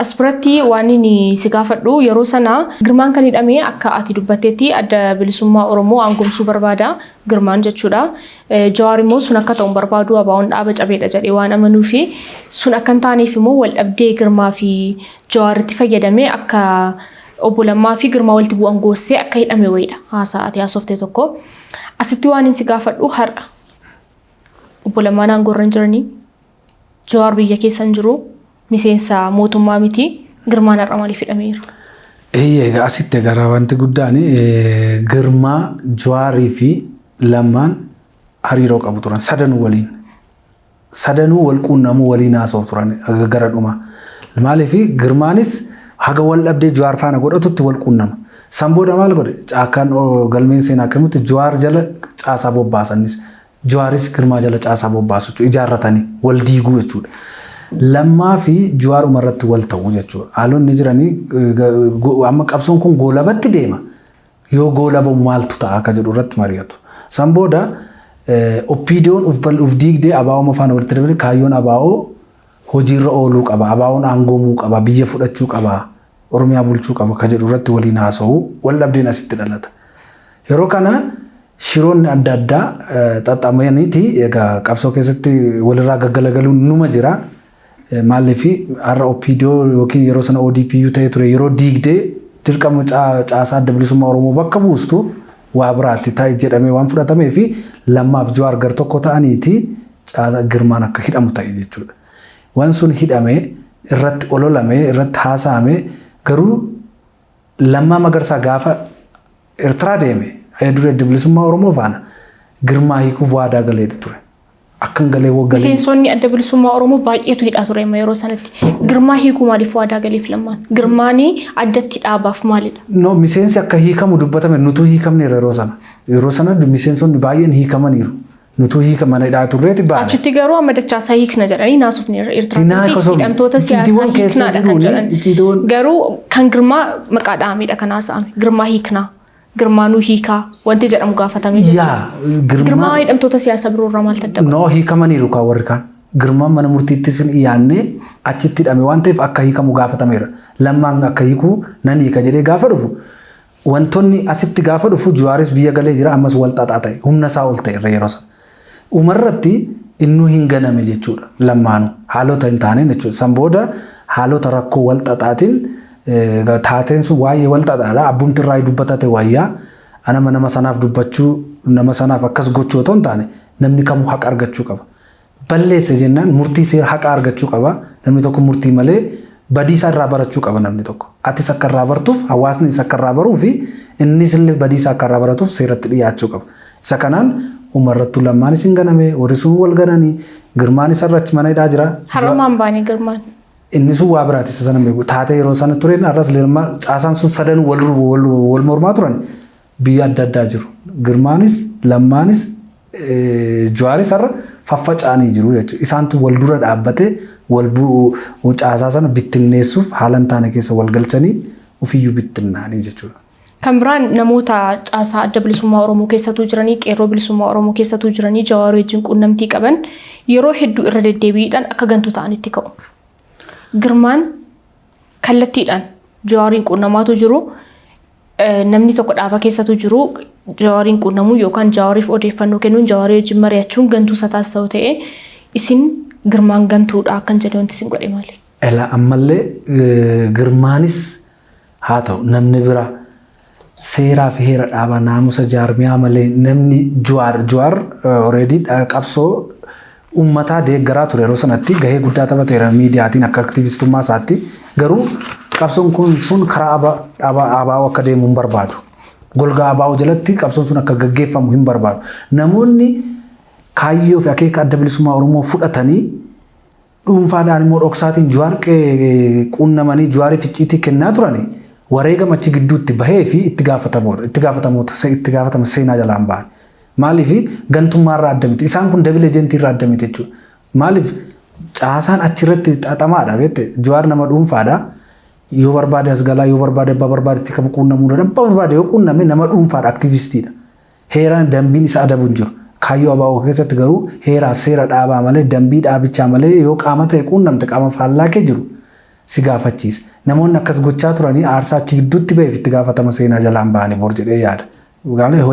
As biratti waan inni si gaafadhu, yeroo sana Girmaan kan hidhame akka ati dubbatteetti Adda Bilisummaa Oromoo aangomsuu barbaada Girmaan jechuudha. Jawaar immoo sun akka ta'u hin barbaadu, ABO'n dhaaba cabeedha jedhee waan amanuu fi sun akka hin taaneef immoo wal dhabdee Girmaa fi Jawaaritti fayyadamee akka obbo Lammaa fi Girmaa walitti bu'an goossee akka hidhame wayiidha haasaa ati haasofte tokko. Asitti waan inni si gaafadhu, har'a obbo Lammaan aangoo irra hin jiranii, Jawaar biyya keessa hin jiru, miseensa mootummaa miti, Girmaan har'a maaliif hidhameera? Eeyyee, asitti gara wanti guddaan Girmaa, Jawaarii fi Lammaan hariiroo qabu turan sadanuu waliin. Sadanuu wal quunnamuu, waliin haasa'u turan gara dhumaa. Maaliif Girmaanis haga wal dhabdee Jawaar faana godhatutti wal quunnama. San booda maal godhe? Caakkaan galmeen seenaa akkamitti Jawaar jala caasaa bobbaasanis, Jawaaris Girmaa jala caasaa bobbaasu jechuudha. Ijaarratanii wal diiguu jechuudha. Lammaa fi Jawaar irratti wal ta'uu jechuudha. Haalonni jiranii amma qabsoon kun goolabatti deema. Yoo goolabamu maaltu ta'a akka jedhu irratti mari'atu. San booda OPDO'n uf diigdee ABO faana walitti dabalee kaayyoon ABO hojiirra ooluu qaba. ABO'n aangoomuu qaba. Biyya fudhachuu qaba. Oromiyaa bulchuu qaba ka jedhu irratti waliin haasa'u, wal dhabdeen asitti dhalata. Yeroo kana shiroonni adda addaa xaxamaniiti, egaa qabsoo keessatti walirraa gaggalagaluun numa jira. Maaliif har'a OPDO yookiin yeroo sana ODPU ta'ee ture yeroo diigdee dirqama caasaa Adda Bilisummaa Oromoo bakka buustu waa biraatti ta'e jedhamee waan fudhatamee fi Lammaaf Jawaar gar tokko ta'aniiti caasaa Girmaan akka hidhamu ta'e jechuudha. Waan sun hidhamee irratti ololamee irratti haasa'ame, garuu Lammaa Magarsaa gaafa Eertiraa deeme duree Adda Bilisummaa Oromoo faana Girmaa hiikuuf waadaa galeeti ture. Akkan galee waggalee. Miseensonni Adda Bilisummaa Oromoo baay'eetu hidhaa ture amma yeroo sanatti. Girmaa hiikuu maaliif waadaa galeef Lammaan? Girmaanii addatti dhaabaaf maalidha? No, miseensi akka hiikamu dubbatame, nutuu hiikamneera yeroo sana. Yeroo sana miseensonni baay'een hiikamaniiru. Nutuu hiika mana hidhaa turreeti baane. Achitti garuu amma Dachaasaa hiikna jedhanii naasofni Eertiraatti hidhamtoota siyaasaa hiiknaadha kan jedhan. Garuu kan Girmaa maqaa dhahamedha kan haasa'ame. Girmaa hiiknaa. Girmaanuu hiikaa wanti jedhamu gaafatamee jechuudha. Girmaa hidhamtoota siyaasaa biroo irraa maal adda godha? No, hiikamaniiru kaa warri kaan. Girmaan mana murtiittis hin dhiyaanne, achitti hidhame waan ta'eef akka hiikamu gaafatameera. Lammaan akka hiikuu nan hiika jedhee gaafa dhufu, wantoonni asitti gaafa dhufu, Jawaaris biyya galee jira, ammas wal xaxaa ta'e, humna isaa ol ta'e irra yeroo sana. Umarratti innuu hin ganame jechuudha Lammaanuu haalota hin taaneen jechuudha. San booda haalota rakkoo wal xaxaatiin taateen sun waa'ee wal xaxaadha. Abbumti irraa dubbatate wayyaa. Anama nama sanaaf dubbachuu, nama sanaaf akkas gochuu otoo hin taane, namni kamuu haqa argachuu qaba. Balleesse jennaan murtii seera haqa argachuu qaba. Namni tokko murtii malee badiisa irraa barachuu qaba namni tokko. Atis akka irraa bartuuf, hawaasnis akka irraa baruu fi innis illee badiisa akka irraa baratuuf seeratti dhiyaachuu qaba. Isa kanaan umarrattuu Lammaanis hin ganame, warri sun wal gananii, Girmaanis har'a achi mana hidhaa jira. Har'umaan baanee Girmaan. Inni sun waa biraati, isa sana hin beeku. Taatee yeroo sana tureen har'as Lammaa caasaan sun sadan wal mormaa turan biyya adda addaa jiru. Girmaanis, Lammaanis, Jawaaris har'a faffaca'anii jiru jechuudha. Isaantu wal dura dhaabbatee wal caasaa sana bittinneessuuf haala hin taane keessa wal galchanii ofiyyuu bittinnaanii jechuudha. Kan biraan namoota caasaa Adda Bilisummaa Oromoo keessatuu jiranii, Qeerroo Bilisummaa Oromoo keessatuu jiranii, Jawaar wajjin quunnamtii qaban yeroo hedduu irra deddeebiidhaan akka gantuu ta'anitti ka'u. Girmaan kallattiidhaan Jawaariin quunnamaatu jiru. Namni tokko dhaaba keessatu jiru Jawaariin quunnamuu yookaan Jawaariif odeeffannoo kennuun, Jawaarii wajjin mari'achuun gantuu isa taasisuu ta'e, isin Girmaan gantuudha akkan jedhe wanti isin godhe maali? Ela ammallee Girmaanis haa ta'u namni biraa seeraa fi heera dhaabaa, naamusa jaarmiyaa malee namni Jawaar already qabsoo uummataa deeggaraa ture, yeroo sanatti gahee guddaa taphateera miidiyaatiin akka aktivistummaa isaatti, garuu qabsoon kun sun karaa ABO akka deemu hin barbaadu. Golgaa ABO jalatti qabsoon sun akka gaggeeffamu hin barbaadu. Namoonni kaayyoo fi akeeka Adda Bilisummaa Oromoo fudhatanii dhuunfaadhaan immoo dhoksaatiin Jawaar quunnamanii Jawaariif icciitii kennaa turani wareegama achi gidduutti bahee fi itti gaafatamoodha. Itti gaafatamoota itti gaafatama seenaa jalaan bahan. Maaliif gantummaarraa adda miti. Isaan kun double agentiirraa adda miti jechuudha. Maaliif caasaan achirratti xaxamaadha beekte? Jawaar nama dhuunfaadha. Yoo barbaade as galaa, yoo barbaade abbaa barbaadetti kam quunnamuu danda'a. Abbaa barbaade yoo quunname nama dhuunfaadha, aktivistiidha. Heeraan dambiin isa adabu hin jiru. Kaayyoo ABO keessatti garuu heeraaf seera dhaabaa malee, dambii dhaabichaa malee yoo qaama ta'e quunnamte, qaama faallaa kee jiru si gaafachiisa. Namoonni akkas gochaa turanii aarsaa achi gidduutti baheef itti gaafatama seenaa jalaan bahanii bor jedhee yaada.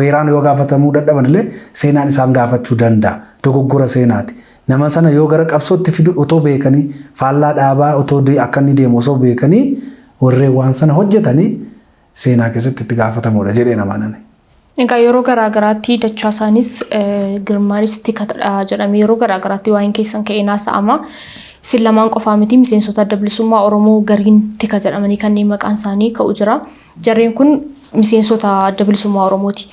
Heeraan yoo gaafatamuu dadhaban illee seenaan isaan gaafachuu danda'a. Dogoggora seenaati. Nama sana yoo gara qabsootti fidu otoo beekanii, faallaa dhaabaa otoo akka inni deemu osoo beekanii warreen waan sana hojjetanii seenaa keessatti itti gaafatamuudha jedhee nama nani. Egaa yeroo garaa garaatti Dachaasaanis Girmaanis tikatadha jedhamee yeroo garaa garaatti waa'een keessan ka'ee naasa'ama. Isin lamaan qofaa miti, miseensota Adda Bilisummaa Oromoo gariin tika jedhamanii kanneen maqaan isaanii ka'u jira. Jarreen kun miseensota Adda Bilisummaa Oromooti.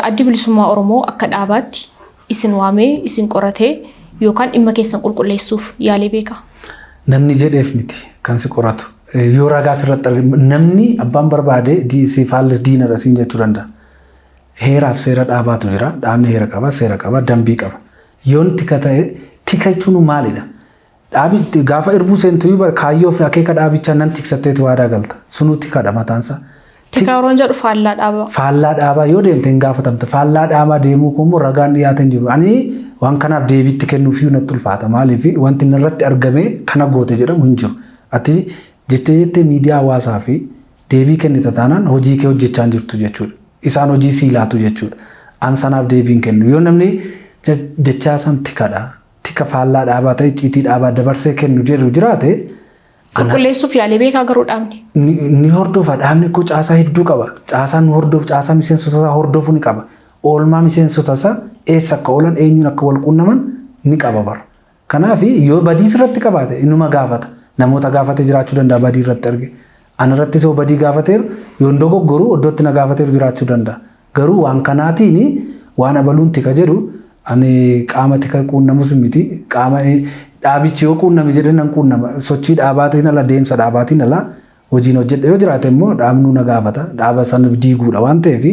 Addi Bilisummaa Oromoo akka dhaabaatti isin waamee isin qoratee yookaan dhimma keessan qulqulleessuuf yaalee beeka? Namni jedheef miti kan si qoratu. Yoo ragaa sirratti argame namni abbaan barbaade si faallis diinadha siin jechuu danda'a. Heeraaf seera dhaabaatu jira. Dhaabni heera qaba, seera qaba, dambii qaba. Yoon tika ta'e, tika jechuun maalidha? Dhaabi gaafa irbuu seentu kaayyoo fi akeeka dhaabichaa nan tiksatteetu waadaa galta. Sunuu tikadha mataansaa. Tika yeroon jedhu faallaa dhaabaa. Faallaa dhaabaa yoo deemte hin gaafatamta. Faallaa dhaabaa deemuu kun immoo ragaan dhiyaate hin jiru. Ani waan kanaaf deebiitti kennuufiyyuu natti ulfaata. Maaliif wanti irratti argame kana goote jedhamu hin jiru. Ati jettee jettee miidiyaa hawaasaa fi deebii kennita taanaan hojii kee hojjechaa hin jirtu jechuudha. Isaan hojii sii laatu jechuudha. An sanaaf deebiin kennu. Yoo namni Dachaasaan tikadha, tika faallaa dhaabaa ta'e icciitii dhaabaa dabarsee kennu jedhu jiraate, Qulqulleessuuf yaalee beekaa garuu dhaabni? Ni hordofa. Dhaabni koo caasaa hedduu qaba. Caasaan nu hordofu, caasaa miseensota isaa hordofuu ni qaba. Oolmaa miseensota isaa, eessa akka oolan, eenyuun akka wal quunnaman ni qaba bara. Kanaaf yoo badii irratti qabaate inuma gaafata. Namoota gaafatee jiraachuu danda'a badii irratti arge. Ana irrattis yoo badii gaafateeru, yoon dogoggoru iddootti na gaafateeru jiraachuu danda'a. Garuu waan kanaatiin waan abaluun tika jedhu ani qaama tika quunnamus miti. Qaama dhaabichi yoo quunname jedhee nan quunnama. Sochii dhaabaatiin ala, deemsa dhaabaatiin ala hojiin hojjedhe yoo jiraate immoo dhaabnuu na gaafata. Dhaaba sana diiguudha waan ta'eef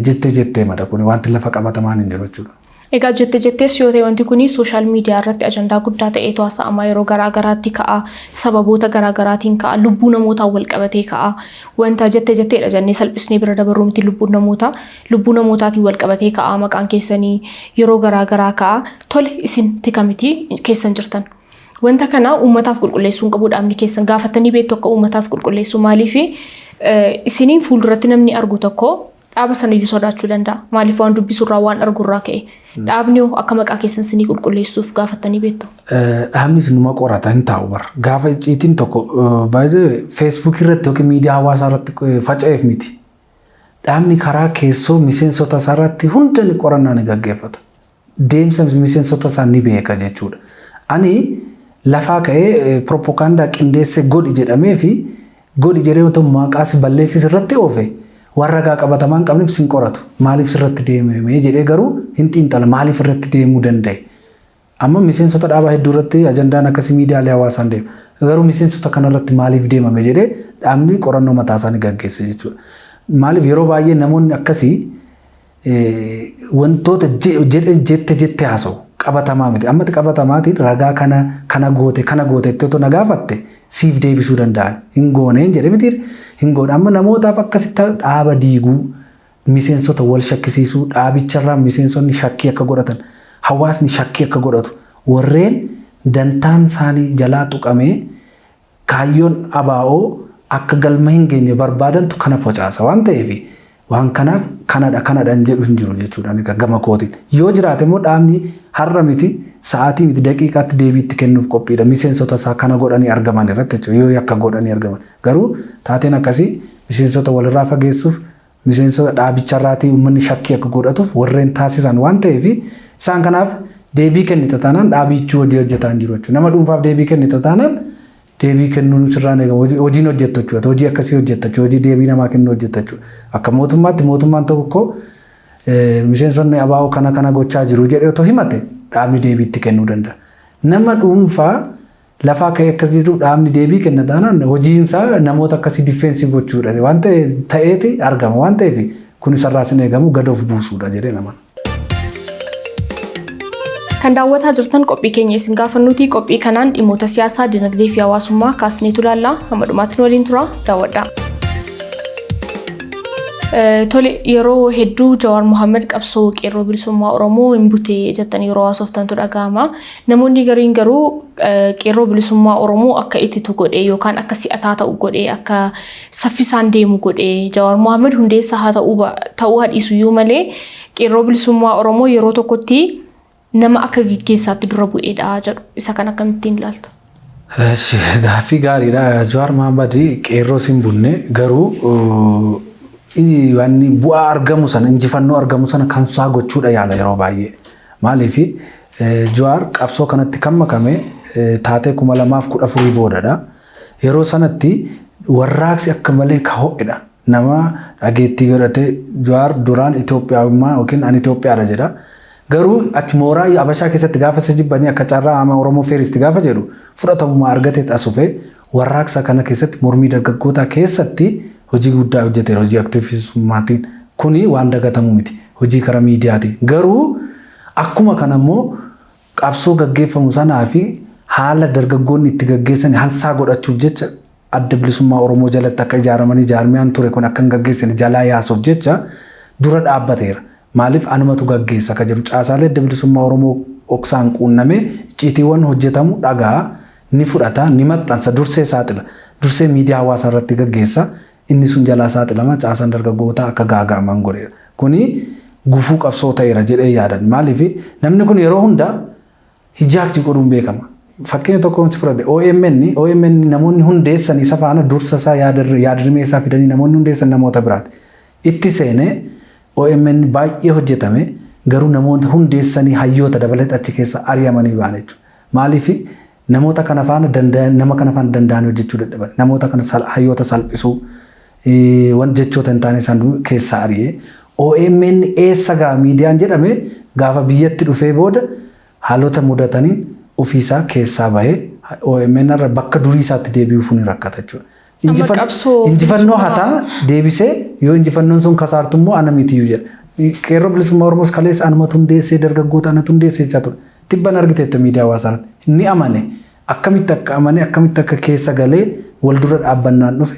jettee jettee mada kun wanti lafa qabatamaan hin jiru jechuudha. Egaa jette jettees yoo ta'e wanti kuni social media irratti ajandaa guddaa ta'eetu haasa'ama, yeroo garaa garaatti ka'a, sababoota garaa garaatiin ka'a, lubbuu namootaan wal qabatee ka'a. Wanta jette jetteedha jennee salphisnee bira dabarru miti. Lubbuun namootaa, lubbuu namootaatiin wal qabatee ka'a, maqaan keessanii yeroo garaa garaa ka'a. Tole, isin tika miti, keessan jirtan. Wanta kana uummataaf qulqulleessuu hin qabu dhaabni keessan? Gaafatanii beektu akka uummataaf qulqulleessuu? Maaliifi isiniin fuulduratti namni argu tokko dhaaba sanayyuu sodaachuu danda'a. Maaliif waan dubbisurraa, waan argurraa ka'e. Dhaabni hoo akka maqaa keessan isinii qulqulleessuuf gaafatanii beektu? Dhaabnis numa qorata, hin taa'u bara. Gaafa icciitiin tokko baay'ee Feesbuukii irratti yookiin miidiyaa hawaasaa irratti faca'eef miti. Dhaabni karaa keessoo miseensota isaa irratti hunda ni qorannaa ni gaggeeffata. Deemsa miseensota isaa ni beeka jechuudha. Ani lafaa ka'ee piroopagaandaa qindeessee godhi jedhamee fi godhi jedhee otoo maqaas balleessis irratti oofe Waan ragaa qabatamaa hin qabneef sin qoratu. Maaliif sirratti deemame jedhee garuu hin xiinxala, maaliif irratti deemuu danda'e. Amma miseensota dhaabaa hedduu irratti ajandaan akkasii miidiyaalee hawaasaan deema. Garuu miseensota kanarratti maaliif deemame jedhee dhaabni qorannoo mataa isaanii gaggeessa jechuudha. Maaliif yeroo baay'ee namoonni akkasii wantoota jette jette haasa'u, qabatamaa miti. Amma qabatamaatiin ragaa kana kana goote kana goote itti otoo na gaafatte siif deebisuu danda'an. Hin gooneen jedhe miti, hin goone. Amma namootaaf akkasitti dhaaba diiguu, miseensota wal shakkisiisuu, dhaabicharraa miseensonni shakkii akka godhatan, hawaasni shakkii akka godhatu, warreen dantaan isaanii jalaa tuqamee kaayyoon ABO akka galma hin geenye barbaadantu kana facaasa waan ta'eef, waan kanaaf kanadha kanadhaan jedhu hin jiru jechuudha gama kootiin. Yoo jiraate immoo dhaabni har'a miti, sa'aatii miti, daqiiqaatti deebiitti kennuuf qophiidha. Miseensota isaa kana godhanii argaman irratti jechuudha, yoo yakka godhanii argaman. Garuu taateen akkasii miseensota walirraa fageessuuf, miseensota dhaabicharraatii uummanni shakkii akka godhatuuf warreen taasisan waan ta'eef, isaan kanaaf deebii kennita taanaan dhaabichuu hojii hojjetaa hin jiru jechuudha. Nama dhuunfaaf deebii kennita taanaan deebii kennuun sirraan eegamu, hojiin hojjettu jechuudha. Hojii akkasii hojjetta jechuudha. Hojii deebii namaa kennu hojjetta jechuudha. Akka mootummaatti mootummaan tokko miseensonni ABO kana kana gochaa jiru jedhee otoo himate dhaabni deebii itti kennuu danda'a. Nama dhuunfaa lafaa ka'ee akkas jiru dhaabni deebii kenna taanaan hojiinsaa namoota akkasii defense gochuudha waan ta'eeti argama waan ta'eef, kun isarraa sin eegamu, gad of buusuudha jedhee nama. Kan daawwataa jirtan qophii keenya isin gaafannuti. Qophii kanaan dhimmoota siyaasaa, dinagdee fi hawaasummaa kaasneetu ilaalla. Hamma dhumaatti nu waliin tura, daawwadhaa. Tole, yeroo hedduu Jawaar Mohaammed qabsoo qeerroo bilisummaa Oromoo hin bute jettanii yeroo haasoftantu dhaga'ama. Namoonni gariin garuu qeerroo bilisummaa Oromoo akka ititu godhee yookaan akka si'ataa ta'u godhee, akka saffisaan deemu godhee, Jawaar Mohaammed hundeessaa haa ta'uu hadhiisuyyuu malee qeerroo bilisummaa Oromoo yeroo tokkotti nama akka gaggeessaatti dura bu'eedha jedhu. Isa kan akkamittiin ilaalta? Gaaffii gaariidha. Jawaar Mohaammed qeerroo sin bunne, garuu inni bu'aa argamu sana, injifannoo argamu sana kan isaa gochuudha yaala yeroo baay'ee. Maaliif Jawaar qabsoo kanatti kan makame taatee 2014 boodadha. Yeroo sanatti warraaqsi akka malee ka ho'edha. Nama dhageettii godhate Jawaar duraan Itoophiyaawummaa yookiin ani Itoophiyaadha jedha. Garuu achi mooraa Abashaa keessatti gaafa isa jibbanii akka carraa ama Oromoo first gaafa jedhu fudhatamummaa argatee asufee warraaqsa kana keessatti, mormii dargaggootaa keessatti hojii guddaa hojjeteera, hojii aktiivistummaatiin. Kuni waan dagatamu miti, hojii karaa miidiyaati. Garuu akkuma kana immoo qabsoo gaggeeffamu sanaa fi haala dargaggoonni itti gaggeessan hansaa godhachuuf jecha, adda bilisummaa Oromoo jalatti akka ijaaramanii jaarmiyaan ture kun akka hin gaggeessine jalaa yaasuuf jecha dura dhaabbateera. Maaliif anumatu gaggeessa akka jedhu caasaalee adda bilisummaa Oromoo oksaan quunnamee icciitiiwwan hojjetamu dhagaa ni fudhata, ni maxxansa, dursee saaxila, dursee miidiyaa hawaasaa irratti gaggeessa. Inni sun jalaa saaxilama, caasaan dargaggootaa akka gaaga'aman godheera. Kuni gufuu qabsoo ta'eera jedhee yaadan. Maaliif namni kun yeroo hunda hijack godhuun beekama. Fakkeenya tokko wanti fudhadhe, OMN namoonni hundeessan isa faana dursa isaa, yaadrimee isaa fidanii namoonni hundeessan namoota biraati. Itti seenee OMN baay'ee hojjetame, garuu namoota hundeessanii hayyoota dabalatee achi keessa ari'amanii ba'an jechuudha. Maaliif namoota kana faana nama kana faana danda'anii hojjechuu dadhaban. Namoota kana hayyoota salphisuu, waan jechoota hin taane isaan keessaa ari'ee. OMN eessa gaa miidiyaan jedhame gaafa biyyatti dhufee booda haalota mudataniin ofiisaa keessaa bahee OMN irra bakka durii isaatti deebi'uuf ni rakkata jechuudha. Injifannoo hataa deebisee yoo injifannoon sun kasaartu immoo ana mitiyyuu jedha. Qeerroo bilisummaa Oromoos kaleessa anumatu hundeessee, dargaggoota anatu hundeessee jechaa ture. Tibban argiteetta miidiyaa hawaasaa irratti. Ni amane. Akkamitti akka amane, akkamitti akka keessa galee wal dura dhaabbannaan dhufe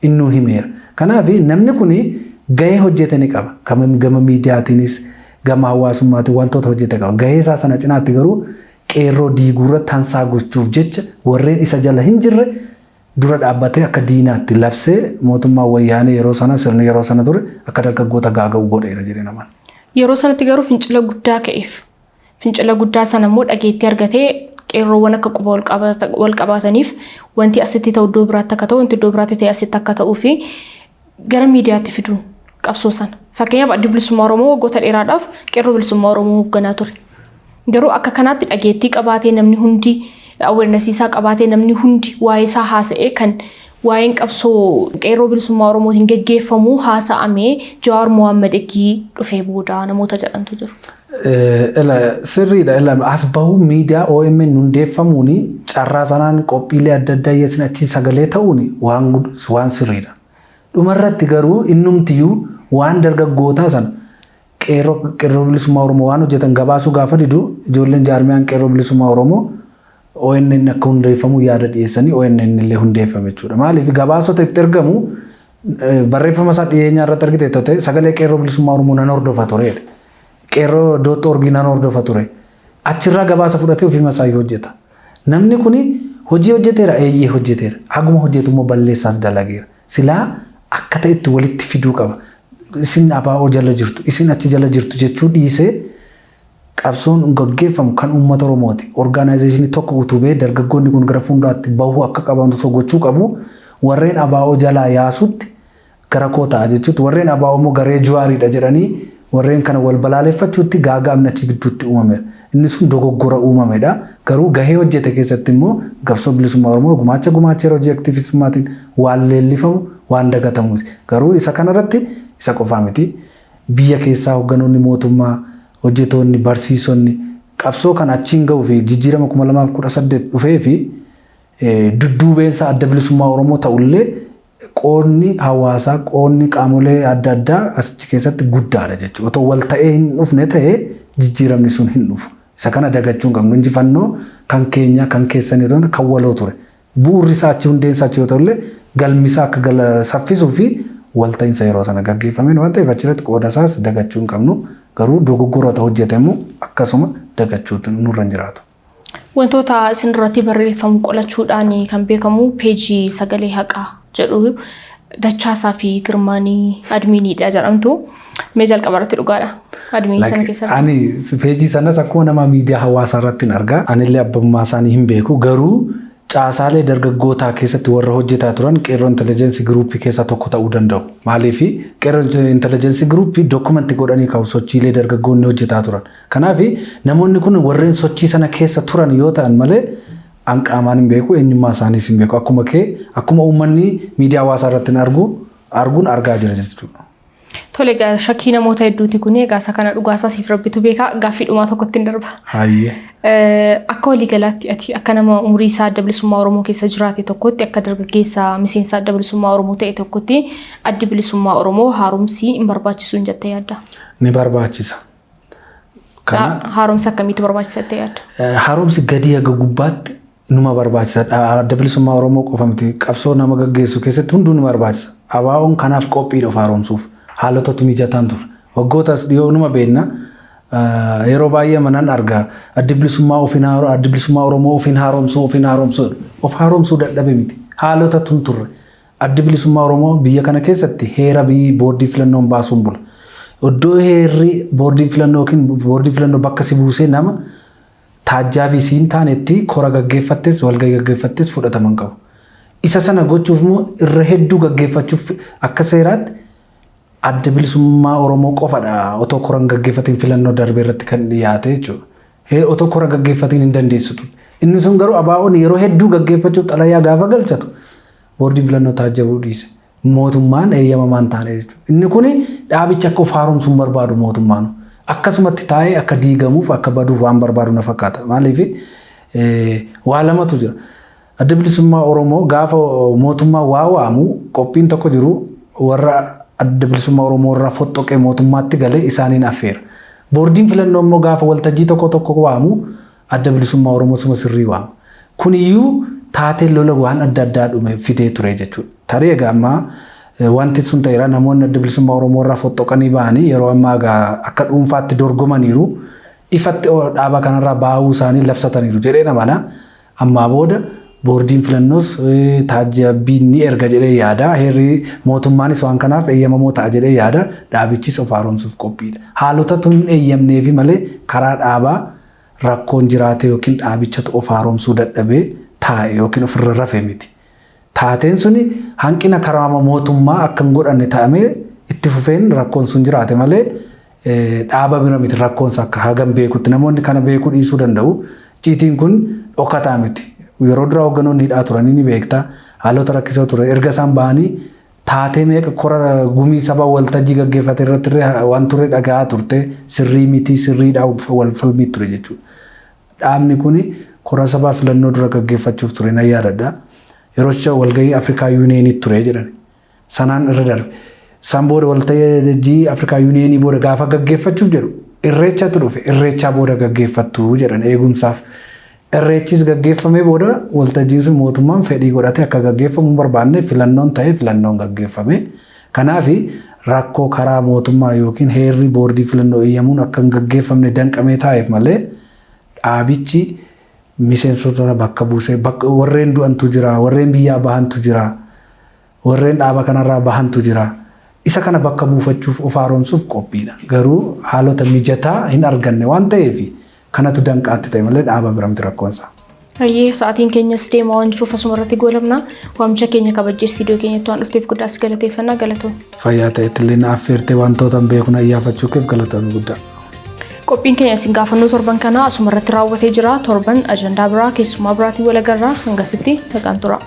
innuu himeera. Kanaaf namni kun gahee hojjete ni qaba. Gama miidiyaatiinis gama hawaasummaatiin wantoota hojjete qaba. Gahee isaa sana cinaatti garuu qeerroo diiguu irratti hansaa gochuuf jecha warreen isa jala hin jirre dura dhaabbatee akka diinaatti labsee, mootummaan wayyaanee yeroo sana, sirni yeroo sana ture akka dargaggoota gaaga'u godheera jedhee namaan. Yeroo sanatti garuu fincila guddaa ka'eef. Fincila guddaa sana immoo dhageettii argatee qeerroowwan akka quba wal qabaataniif, wanti asitti ta'u iddoo biraatti akka ta'u, wanti iddoo biraatti ta'e asitti akka ta'uu fi gara miidiyaatti fiduun qabsoo sana. Fakkeenyaaf, addi bilisummaa Oromoo waggoota dheeraadhaaf qeerroo bilisummaa Oromoo hoogganaa ture. Garuu akka kanaatti dhageettii qabaatee, namni hundi awareness isaa qabaatee, namni hundi waa'ee isaa haasa'ee kan Waa'een qabsoo qeerroo bilisummaa Oromootiin geggeeffamu haasa'amee Jawaar Mohaammed eegii dhufee booda namoota jedhantu jiru. Sirriidha. As bahuu miidiyaa OMN hundeeffamuun carraa sanaan qophiilee adda addaa dhiyeessin achi sagalee ta'uun waan sirriidha. Dhumarratti garuu innumtiyyuu waan dargaggootaa sana qeerroo bilisummaa Oromoo waan hojjetan gabaasuu gaafa didu, ijoolleen jaarmiyaan qeerroo bilisummaa Oromoo ONN akka hundeeffamu yaada dhiyeessanii ONN illee hundeeffame jechuudha. Maaliif gabaasota itti ergamu barreeffama isaa dhiyeenyaa irratti argite ta'e, sagalee qeerroo bilisummaa Oromoo nan hordofa ture. Qeerroo.org nan hordofa ture. Achirraa gabaasa fudhatee ofii isaa hojjeta. Namni kuni hojii hojjeteera, eeyyee hojjeteera. Haguma hojjetu immoo balleessaas dalageera. Silaa akka ta'etti walitti fiduu qaba. Isin ABO jala jirtu, isin achi jala jirtu jechuu dhiisee, qabsoon gaggeeffamu kan uummata Oromooti. Organization tokko utubee dargaggoonni kun gara fuulduraatti bahuu akka qaban gochuu qabu. Warreen ABO jalaa yaasutti gara koo ta'a jechuutti, warreen ABO immoo garee Juwaariidha jedhanii warreen kana wal balaaleffachuutti gaaga'amni achi gidduutti uumameera. Inni sun dogoggora uumamedha. Garuu gahee hojjete keessatti immoo qabsoo bilisummaa Oromoo gumaacha gumaacheera, hojii aktivismummaatiin waan leellifamu, waan dagatamu. Garuu isa kanarratti isa qofaa miti. Biyya keessaa hoogganoonni mootummaa, hojjetoonni, barsiisonni qabsoo kan achiin gahuu fi jijjiirama 2018 dhufee fi dudduubeensa adda bilisummaa Oromoo ta'ullee, qoonni hawaasaa, qoonni qaamolee adda addaa achi keessatti guddaadha jechuudha. Otoo wal ta'ee hin dhufne ta'ee jijjiiramni sun hin dhufu. Isa kana dagachuu hin qabnu. Injifannoo kan keenya, kan keessanii, kan waloo ture. Bu'uurri isaa achi, hundeen isaa achi yoo ta'ullee, galmi isaa akka saffisuu fi walta'iinsa yeroo sana gaggeeffameen waan ta'eef achirratti qooda isaas dagachuu hin qabnu. Garuu dogoggoroota hojjetamu akkasuma dagachuutu nurra hin jiraatu. Wantoota isin irratti barreeffamu qolachuudhaan kan beekamu peejii sagalee haqaa jedhu Dachaasaa fi Girmaanii adminiidha jedhamtu. Mee jalqaba irratti dhugaadha? Adminii sana keessatti. Ani peejii sanas akkuma nama miidiyaa hawaasaa irratti hin argaa. Anillee abbummaa isaanii hin beeku. Garuu caasaalee dargaggootaa keessatti warra hojjetaa turan qeerroo intelligence group keessaa tokko ta'uu danda'u. Maaliif qeerroo intelligence group document godhanii ka'u sochiilee dargaggoonni hojjetaa turan. Kanaaf namoonni kun warreen sochii sana keessa turan yoo ta'an malee an qaamaan hin beeku, eenyummaa isaaniis hin beeku. Akkuma kee, akkuma uummanni miidiyaa hawaasaa irratti argu arguun argaa jira jechuudha. Tole, egaa shakkii namoota hedduuti kun. Egaa isa kana dhugaasaa siif rabbitu beeka. Gaaffii dhumaa tokkotti hin darba. Hayyee. Akka waliigalaatti ati akka nama umurii isaa adda bilisummaa Oromoo keessa jiraate tokkotti, akka dargaggeessa miseensa adda bilisummaa Oromoo ta'e tokkotti, addi bilisummaa Oromoo haaromsi hin barbaachisu hin jettee yaadda? Ni barbaachisa. Haaromsa akkamiitu barbaachisa jettee yaadda? Haaromsi gadii haga gubbaatti numa barbaachisa. Adda bilisummaa Oromoo qofa miti. Qabsoo nama gaggeessu keessatti hunduu ni barbaachisa. ABO'n kanaaf qophiidha of haaromsuuf. Haalotatu mijataan ture. Waggoota as dhiyoo numa beekna. Yeroo baay'ee manan argaa, addi bilisummaa ofiin addi bilisummaa Oromoo ofiin haaromsuu, ofiin haaromsuu, of haaromsuu dadhabe miti. Haalota tun turre. Addi bilisummaa Oromoo biyya kana keessatti heera biyyi boordii filannoon baasuun bula. Iddoo heerri boordii filannoo yookiin boordii filannoo bakka si buusee nama taajjaabii siin taanetti kora gaggeeffattes, walgahii gaggeeffattes fudhataman qabu. Isa sana gochuuf immoo irra hedduu gaggeeffachuuf akka seeraatti adda bilisummaa Oromoo qofadha otoo koran gaggeeffatiin filannoo darbee irratti kan dhiyaate jechuudha. Otoo kora gaggeeffatiin hin dandeessitu. Inni sun garuu ABO'n yeroo hedduu gaggeeffachuuf xalayaa gaafa galchatu boordiin filannoo taajjabuu dhiise. Mootummaan eeyyamamaan taane jechuudha. Inni kun dhaabicha akka of haaromsuun barbaadu mootummaan. Akkasumatti taa'ee akka diigamuuf, akka baduuf waan barbaadu na fakkaata. Maaliif waa lamatu jira. Adda bilisummaa Oromoo gaafa mootummaa waa waamu qophiin tokko jiru, warra adda bilisummaa Oromoo irraa fottoqee mootummaatti galee isaaniin affeera. Boordiin filannoo immoo gaafa waltajjii tokko tokko waamu adda bilisummaa Oromoo suma sirrii waama. Kuniyyuu taatee lola waan adda addaa dhume fidee ture jechuudha. Tarii egaa ammaa wanti sun ta'eera, namoonni adda bilisummaa Oromoo irraa fottoqanii ba'anii yeroo ammaa egaa akka dhuunfaatti dorgomaniiru, ifatti dhaaba kanarraa ba'uu isaanii labsataniiru jedhee namana. Ammaa booda boordiin filannoos taajjabbiin ni erga jedhee yaada. Heerri mootummaanis waan kanaaf eeyyamamoo ta'a jedhee yaada. Dhaabichis of haaromsuuf qophiidha. Haalota tun eeyyamneefi malee karaa dhaabaa rakkoon jiraate yookiin dhaabichatu of haaromsuu dadhabee taa'e yookiin ofirra rafe miti. Taateen suni hanqina karaa mootummaa akka hin godhanne ta'amee itti fufeen rakkoon sun jiraate malee dhaaba bira miti rakkoonsa akka hagam beekutti. Namoonni kana beekuu dhiisuu danda'u. Icciitiin kun dhokataa miti. Yeroo duraa hoogganoonni hidhaa turanii ni beekta. Haalota rakkisoo ture. Erga isaan bahanii taatee meeqa kora gumii saba waltajjii gaggeeffate irratti illee waan turre dhaga'aa turte, sirrii miti, sirriidhaa wal falmii ture jechuudha. Dhaabni kuni kora sabaa filannoo dura gaggeeffachuuf ture, nan yaadadha. Yeroo walgahii Afrikaa Yuuniyenii ture jedhan. Sanaan irra darbe. San booda waltajjii Afrikaa Yuuniyenii booda gaafa gaggeeffachuuf jedhu irreechatu dhufe, irreechaa booda gaggeeffattu jedhan eegumsaaf. Irreechis gaggeeffamee booda waltajjiin sun mootummaan fedhii godhate akka gaggeeffamu hin barbaanne, filannoon ta'e, filannoon gaggeeffame. Kanaaf rakkoo karaa mootummaa yookiin heerri boordii filannoo eeyyamuun akka hin gaggeeffamne danqamee taa'eef malee dhaabichi miseensota bakka buusee, warreen du'antu jira, warreen biyyaa bahantu jira, warreen dhaaba kanarraa bahantu jira. Isa kana bakka buufachuuf of haaromsuuf qophiidha. Garuu haalota mijataa hin arganne waan ta'eef kanatu danqaatti ta'e malee dhaaba bira miti rakkoonsa. Hayyee, sa'aatiin keenyas deemaa waan jiruuf asuma irratti goolabna. Waamicha keenya kabajjee istiidiyoo keenyatti waan dhufteef guddaas galateeffannaa, galatoon. Fayyaa ta'etti illee na affeertee wantoota hin beekne iyyaafachuu keef galatoon guddaa. Qophiin keenya isin gaafannoo torban kanaa asuma irratti raawwatee jira. Torban ajandaa biraa keessumaa biraatiin wal agarraa, hangasitti nagaan tura.